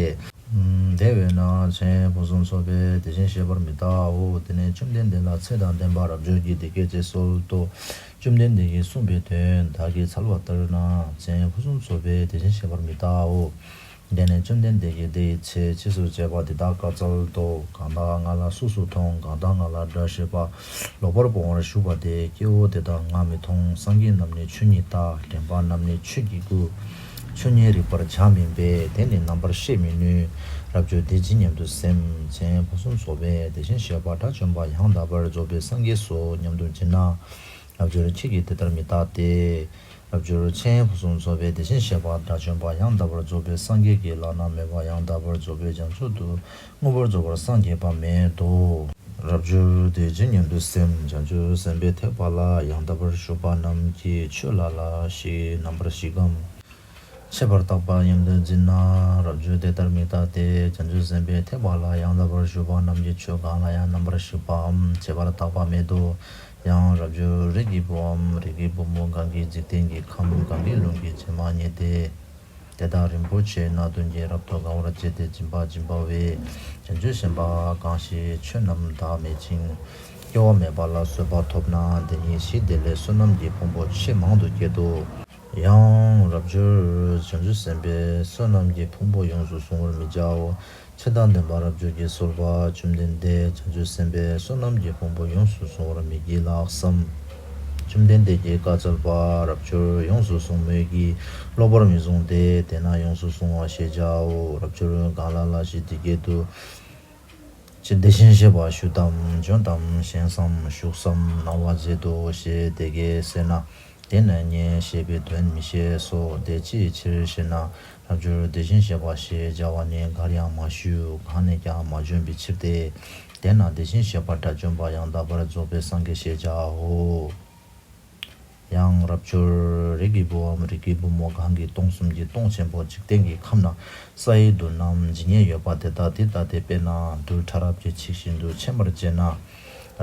དེ་བས་ན་ཆོས་ཕུན་སུམ་ཚོགས་པས་དེ་བཞིན་གཤེགས་པར་མི་ལྟའོ། དེ་ནས་བཅོམ་ལྡན་འདས་ལ་ཚེ་དང་ལྡན་པ་རབ་འབྱོར་གྱིས་འདི་སྐད་ཅེས་གསོལ་ཏོ། བཅོམ་ལྡན་འདས་ཀྱིས་གསུངས་པའི་དོན་བདག་གིས་འཚལ་བ་ལྟར་ན། ཆོས་ཕུན་སུམ་ཚོགས་པས་དེ་བཞིན་གཤེགས་པར་མི་ལྟའོ། དེ་ནས་བཅོམ་ལྡན་འདས་ཀྱིས་དེའི་ཚེ་རྗེས་སུ་བྱས་པ་འདི་དག་བཀའ་སྩལ་ཏོ། གང་དག་ང་ལ་སོ་སོར་མཐོང་། གང་དག་ང་ལ་སྒྲ་ཞེས་པ། ལོག་པར་སྤོང་བར་ཞུགས་པ་དེས་སྐྱེ་བོ་དེ་དག་ང་མི་མཐོང་། སངས་རྒྱས་རྣམས་ནི་ཆོས་ཉིད་ལྟ། དྲན་པ་རྣམས་ནི་ཆོས་ཀྱི་སྐུ། ཆོས་ཉིད་རིག་པར་བྱ་མིན་པས། དེ་ནི་རྣམ་པར་ཤེས་མི་ནུས། རབ་འབྱོར་དེ་ཇི་སྙེད་དུ་སེམས། མཚན་ཕུན་སུམ་ཚོགས་པས་དེ་བཞིན་གཤེགས་པ་དགྲ་བཅོམ་པ་ཡང་དག་པར་རྫོགས་པའི་སངས་རྒྱས་སོ་སྙམ་དུ་བརྗོད་ན། རབ་འབྱོར་ཁྱེད་ཀྱིས་དེ་ལྟར་མི་བལྟ་སྟེ། རབ་འབྱོར་མཚན་ཕུན་སུམ་ཚོགས་པས་དེ་བཞིན་གཤེགས་པ་དགྲ་བཅོམ་པ་ཡང་དག་པར་རྫོགས་པའི་སངས་རྒྱས་ཀྱིས་བླ་ན་མེད་པ་ཡང་དག་པར་རྫོགས་པའི་བྱང་ཆུབ་ཏུ་མངོན་པར་རྫོགས་པར་སངས་རྒྱས་པ་མེད་དོ། རབ་འབྱོར་དེ་ཇི་སྙེད་དུ་སེམས། བྱང་ཆུབ་སེམས་དཔའི་ཐེག་པ་ལ་ཡང་དག་པར་ཞུགས་པ་རྣམས་ཀྱིས་ཆོས་ལ་ལ་ཞིག་རྣམ་པར་ཞིག་གམ། ཁྱད་པར་བརྟག་པ་སྙམ་དུ་འཛིན་ན། རབ་འབྱོར་དེ་ལྟར་མི་བལྟ་སྟེ། བྱང་ཆུབ་སེམས་དཔའི་ཐེག་པ་ལ་ཡང་དག་པར་ཞུགས་པ་རྣམས་ཀྱིས་ཆོས་གང་ལ་ཡང་རྣམ་པར་ཞིག་པའམ་ཁྱད་པར་བརྟག་པ་མེད་དོ། ཡང་རབ་འབྱོར་རིགས་ཀྱི་བུའམ་རིགས་ཀྱི་བུ་མོ་གང་གིས་འཇིག་རྟེན་གྱི་ཁམས་གང་གི་ལུང་གིས་བྱེ་མ་སྙེད་དེ། དེ་དག་རིན་པོ་ཆེ་སྣ་བདུན་གྱིས་རབ་ཏུ་གང་བར་བྱས་ཏེ་སྦྱིན་པ་སྦྱིན་པ་བས་བྱང་ཆུབ་སེམས་དཔའ་གང་ཞིག་ཆོས་རྣམས་བདག་མེད་ཅིང་སྐྱེ་བ་མེད་པ་ལ་བཟོད་པ་ཐོབ་ན། དེ་ཉིད་ཞི་བདེ་ལས་བསོད་ནམས་ཀྱི་ཕུང་པོ་ཆེས་མང་དུ་བསྐྱེད་དོ། ཡང་རབ་འབྱོར་བྱང་ཆུབ་སེམས་དཔའི་བསོད་ནམས་ཀྱི་ཕུང་པོ་ཡོངས་སུ་བཟུང་བར་མི་བྱའོ། ཆོས་དང་ལྡན་པ་རབ་འབྱོར་གྱིས་གསོལ་པ། བཅོམ་ལྡན་འདས། བྱང་ཆུབ་སེམས་དཔའི་བསོད་ནམས་ཀྱི་ཕུང་པོ་ཡོངས་སུ་བཟུང་བར་མི་བགྱིད་ལགས་སམ། བཅོམ་ལྡན་འདས་ཀྱིས་བཀའ་སྩལ་པ། རབ་འབྱོར་ཡོངས་སུ་བཟུང་མོད་ཀྱི། ལོག་པར་མི་བཟུང་སྟེ། དེས་ན་ཡོངས་སུ་བཟུང་བ་ཞེས་བྱའོ། རབ་འབྱོར་གང་ལ་ལ་ཞིག་འདི་སྐད་དུ། ཅི་དེ་བཞིན་གཤེགས་པ་ཞུ་དམ་འབྱོན་དམ་བཞེངས་སམ་བཞུགས་སམ་གནང་བ་མཛད་དོ་ཞེས་དེ་སྐད་ཟེར་ན། དེས་ན་ངས་བཤད་པའི་དོན་མི་ཤེས་སོ། དེ་ཅིའི་ཕྱིར་ཞེ་ན། རབ་འབྱོར་དེ་བཞིན་གཤེགས་པ་ཞེས་བྱ་བ་ནི་གར་ཡང་མ་ཞུས་གང་ནས་ཀྱང་མ་བྱོན་པའི་ཕྱིར་ཏེ། དེས་ན་དེ་བཞིན་གཤེགས་པ་དགྲ་བཅོམ་པ་ཡང་དག་པར་རྫོགས་པའི་སངས་རྒྱས་ཞེས་བྱའོ། ཡང་རབ་འབྱོར་རིགས་ཀྱི་བུའམ་རིགས་ཀྱི་བུ་མོ་གང་གིས་སྟོང་གསུམ་གྱི་སྟོང་ཆེན་པོ་འཇིག་རྟེན་གྱི་ཁམས་ན་ས་ཡི་རྡུལ་རྣམས་ཇི་སྙེད་ཡོད་པ་དེ་དག་དེ་ལྟ་སྟེ། དཔེར་ན་རྡུལ་ཕྲ་རབ་ཀྱི་ཚིག་བཞིན་དུ་མཚན་པར་བྱས་ན།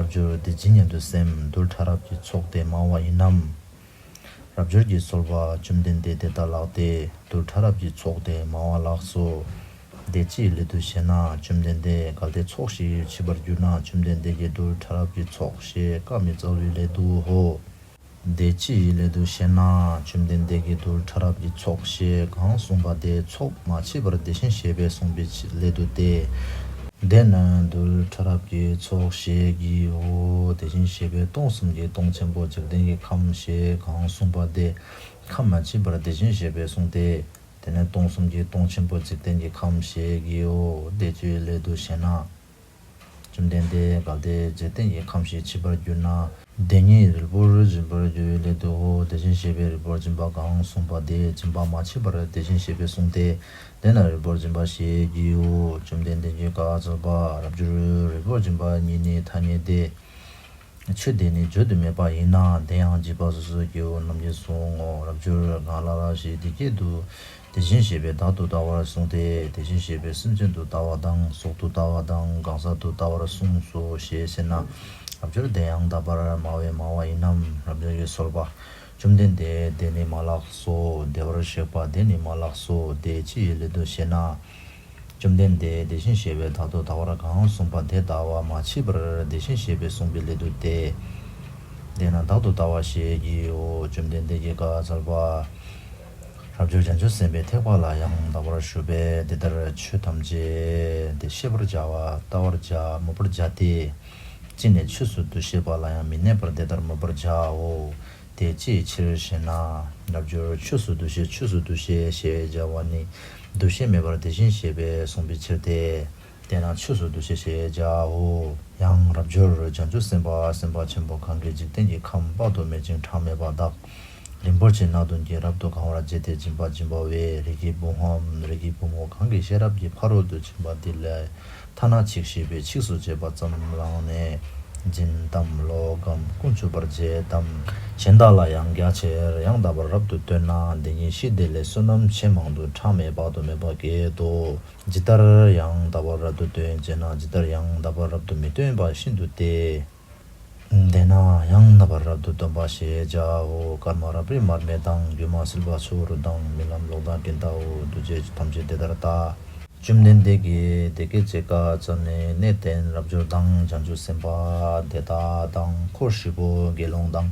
རབ་འབྱོར་དེ་ཇི་སྙེད་དུ་སེམས། རྡུལ་ཕྲ་རབ་ཀྱི་ཚོགས་དེ་མང་བ་ཡིན་ནམ། རབ་འབྱོར་གྱིས་གསོལ་པ། བཅོམ་ལྡན་འདས་དེ་ལྟ་ལགས་ཏེ། རྡུལ་ཕྲ་རབ་ཀྱི་ཚོགས་དེ་མང་བ་ལགས་སོ། དེ་ཅིའི་སླད་དུ་ཞེ་ན། བཅོམ་ལྡན་འདས། གལ་ཏེ་ཚོགས་ཞིག་མཆིས་པར་གྱུར་ན། བཅོམ་ལྡན་འདས་ཀྱིས་རྡུལ་ཕྲ་རབ་ཀྱི་ཚོགས་ཞེས་བཀའ་མི་སྩལ་བའི་སླད་དུའོ། དེ་ཅིའི་སླད་དུ་ཞེ་ན། བཅོམ་ལྡན་འདས་ཀྱིས་རྡུལ་ཕྲ་རབ་ཀྱི་ཚོགས་ཞེས་གང་གསུངས་པ་དེ་ཚོགས་མ་མཆིས་པར་དེ་བཞིན་གཤེགས་པས་གསུངས་པའི་སླད་དུ་སྟེ། དེས་ན་རྡུལ་ཕྲ་རབ་ཀྱི་ཚོགས་ཞེས་བགྱིའོ། དེ་བཞིན་གཤེགས་པས་སྟོང་གསུམ་གྱི་སྟོང་ཆེན་པོ་འཇིག་རྟེན་གྱི་ཁམས་ཞེས་གང་གསུངས་པ་དེ་ཁམས་མ་མཆིས་པར་དེ་བཞིན་གཤེགས་པས་གསུངས་ཏེ། དེས་ན་སྟོང་གསུམ་གྱི་སྟོང་ཆེན་པོ་འཇིག་རྟེན་གྱི་ཁམས་ཞེས་བགྱིའོ། དེ་ཅིའི་སླད་དུ་ཞེ་ན། བཅོམ་ལྡན་འདས། གལ་ཏེ་འཇིག་རྟེན་གྱི་ཁམས་ཤིག་མཆིས་པར་གྱུར་ན། དེ་ཉིད་རིལ་པོར་སྦྱིན་པར་འགྱུར་བའི་སླད་དུའོ། དེ་བཞིན་གཤེགས་པས་རིལ་པོར་སྦྱིན་པ་གང་གསུངས་པ་དེ་སྦྱིན་པ་མ་མཆིས་པར་དེ་བཞིན་གཤེགས་པས་གསུངས་ཏེ། དེས་ན་རིལ་པོར་སྦྱིན་པ་ཞེས་བགྱིའོ། བཅོམ་ལྡན་འདས་ཀྱིས་བཀའ་སྩལ་པ། རབ་འབྱོར། རིལ་པོར་སྦྱིན་པ་ཉིད་ནི་ཐ་སྙད་དེ། ཆོས་དེ་ནི་བརྗོད་དུ་མེད་པ་ཡིན་ན། དེ་ཡང་འཇིགས་པ་སོ་སོའི་སྐྱེ་བོ་རྣམས་ཀྱིས་གསུང་ངོ་། རབ་འབྱོར་གང་ལ་ལ་ཞིག་འདི་སྐད་དུ། དེ་བཞིན་གཤེགས་པས་བདག་ཏུ་ལྟ་བར་གསུངས་ཏེ། དེ་བཞིན་གཤེགས་པས་སེམས་ཅན་དུ་ལྟ་བ་དང་གཟུགས་དུ་ལྟ་བ་དང་གང་ཟག་ཏུ་ལྟ་བར་གསུངས་སོ་ཞེས་ཟེར་ན། རབ་འབྱོར་དེ་ཡང་དག་པར་སྨྲ་བས་སྨྲ་བ་ཡིན་ནམ། རབ་འབྱོར་གྱིས་གསོལ་པ། བཅོམ་ལྡན་འདས། དེ་ནི་མ་ལགས་སོ། བདེ་བར་གཤེགས་པ་དེ་ནི་མ་ལགས་སོ། དེ་ཅིའི་སླད་དུ་ཞེ་ན། བཅོམ་ལྡན་འདས་དེ་བཞིན་གཤེགས་པས་བདག་ཏུ་ལྟ་བར་གང་གསུངས་པ་དེ་ལྟ་བ་མ་མཆིས་པར་དེ་བཞིན་གཤེགས་པས་གསུངས་པའི་སླད་དུ་སྟེ། དེས་ན་བདག་ཏུ་ལྟ་བ་ཞེས་བགྱིའོ། བཅོམ་ལྡན་འདས་ཀྱིས་བཀའ་སྩལ་པ། རབ་འབྱོར་བྱང་ཆུབ་སེམས་དཔའི་ཐེག་པ་ལ་ཡང་དག་པར་ཞུགས་པས་འདི་ལྟར་ཆོས་ཐམས་ཅད་དེ་ཤེས་པར་བྱ་བ་བལྟ་བར་བྱ་སྨོད་པར་བྱ་སྟེ། ཅི་ནས་ཆོས་སུ་འདུ་ཤེས་པ་ལ་ཡང་མི་གནས་པར་དེ་ལྟར་སྨོད་པར་བྱའོ། དེ་ཅིའི་ཕྱིར་ཞེ་ན། རབ་འབྱོར་ཆོས་སུ་འདུ་ཤེས་ཆོས་སུ་འདུ་ཤེས་ཞེས་བྱ་བ་ནི་འདུ་ཤེས་མེད་པར་དེ་བཞིན་གཤེགས་པས་གསུངས་པའི་ཕྱིར་ཏེ། དེས་ན་ཆོས་སུ་འདུ་ཤེས་ཞེས་བྱའོ། ཡང་རབ་འབྱོར་བྱང་ཆུབ་སེམས་དཔའ་སེམས་དཔའ་ཆེན་པོ་གང་གིས་འཇིག་རྟེན་གྱི་ཁམས་དཔག་ཏུ་མེད་ཅིང་གྲངས་མེད་པ་དག་རིན་པོ་ཆེ་སྣ་བདུན་གྱིས་རབ་ཏུ་གང་བར་བྱས་ཏེ་སྦྱིན་པ་སྦྱིན་པ་བས་རིགས་ཀྱི་བུའམ་རིགས་ཀྱི་བུ་མོ་གང་གི་ཤེས་རབ་ཀྱི་ཕ་རོལ་ཏུ་ཕྱིན་པ་འདི་ལས། ཐ་ན་འཆིག་ཤེས་པས་འཆིགས་སུ་བཅད་པ་ཙམ་བླངས་ནས་སྦྱིན་ཏམ་ལོག་གམ་ཀུན་ཆུབ་པར་བྱེད་དམ། གཞན་དག་ལ་ཡང་རྒྱ་ཆེར་ཡང་དག་པར་རབ་ཏུ་སྟོན་ན་འདི་ཉིད་ཤི་དེ་ལས་བསོད་ནམས་ཆེས་མང་དུ་གྲངས་མེད་དཔག་ཏུ་མེད་པ་བསྐྱེད་དོ། ཇི་ལྟར་ཡང་དག་པར་རབ་ཏུ་སྟོན་ཅེ་ན། ཇི་ལྟར་ཡང་དག་པར་རབ་ཏུ་མི་སྟོན་པ་ཤིན་ཏུ་སྟེ། དེས་ན་ཡང་དག་པར་རབ་ཏུ་སྟོན་པ་ཞེས་བྱའོ། སྐར་མ་རབ་རིབ་མར་མེ་དང་། སྒྱུ་མ་སིལ་བ་ཆུ་བུར་དང་། རྨི་ལམ་གློག་དང་སྤྲིན་ལྟ་བུ། འདུ་བྱེད་ཐམས་ཅད་དེ་ལྟར་ལྟ། བཅོམ་ལྡན་འདས་ཀྱིས་དེ་སྐད་ཅེས་བཀའ་སྩལ་ནས། གནས་བརྟན་རབ་འབྱོར་དང་། བྱང་ཆུབ་སེམས་དཔའ་དེ་དག་དང་། འཁོར་ཧྲིལ་པོ་དགེ་སློང་དང་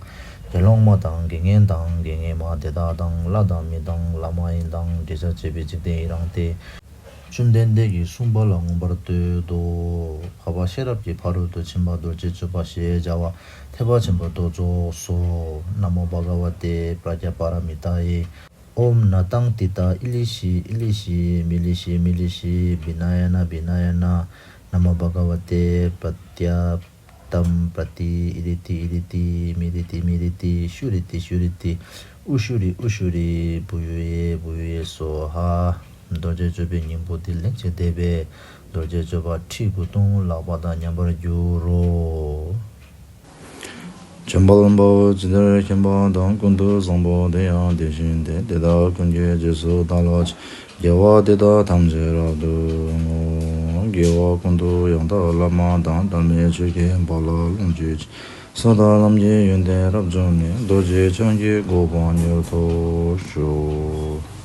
དགེ་སློང་མ་དང་དགེ་བསྙེན་དང་དགེ་བསྙེན་མ་དེ་དག་དང་ལྷ་དང་མི་དང་ལྷ་མ་ཡིན་དང་དྲི་ཟར་བཅས་པའི་འཇིག་རྟེན་ཡི་རངས་ཏེ། བཅོམ་ལྡན་འདས་ཀྱིས་གསུངས་པ་ལ་མངོན་པར་བསྟོད་དོ། འཕགས་པ་ཤེས་རབ་ཀྱི་ཕ་རོལ་ཏུ་ཕྱིན་པ་རྡོ་རྗེ་གཅོད་པ་ཞེས་བྱ་བ་ཐེག་པ་ཆེན་པོ་དེ་རྫོགས་སོ། ན་མོ་བྷ་ག་ཝ་ཏེ་པྲཛྙཱ་པཱ་ར་མི་ཏཱ་ཡེ། ཨོཾ་ན་ཏཾ་ཏིཏྟ་ཨི་ལི་ཤི་ཨི་ལི་ཤི་མི་ལི་ཤི་མི་ལི་ཤི་བི་ན་ཡ་ན་བི་ན་ཡ་ན། ན་མོ་བྷ་ག་ཝ་ཏེ་པྲཛྙཱ་ཏཾ་པྲ་ཏི་ཨི་རི་ཏི་ཨི་རི་ཏི་མི་རི་ཏི་མི་རི་ཏི་ཤུ་རི་ཏི་ཤུ་རི་ཏི་ཨུ་ཤུ་རི་ཨུ་ཤུ་རི་བུ་ཡུ་ཡེ་བུ་ཡུ་ཡེ་སྭཱ་ཧཱ། རྡོ་རྗེ་གཅོད་པའི་སྙིང་པོ་འདི་ལེགས་བྱས་བཟླས་པས་རྡོ་རྗེ་གཅོད་པ་ཁྲི་དགུ་སྟོང་ལག་པ་དང་མཉམ་པར་འགྱུར་རོ། ཆོས་འཕགས་ལམ་པ་པོ་ཇི་ལྟར་མཁྱེན་པ་དང་། ཀུན་ཏུ་བཟང་པོ་དེ་ཡང་དེ་བཞིན་ཏེ། དེ་དག་ཀུན་གྱི་རྗེས་སུ་བདག་སློབ་ཅིང་། དགེ་བ་འདི་དག་ཐམས་ཅད་རབ་ཏུ་བསྔོ། དགེ་བ་ཀུན་ཏུ་ཡང་དག་བསླབ་པ་དང་། བསླབ་མེད་ཆོས་ཀྱི་འཕགས་ལ་ལོངས་སྤྱོད་ཅིང་། ས་དང་ལམ་གྱི་ཡོན་ཏན་རབ་སྦྱངས་ནས། རྡོ་རྗེ་འཆང་གི་གོ་འཕང་མྱུར་ཐོབ་ཤོག།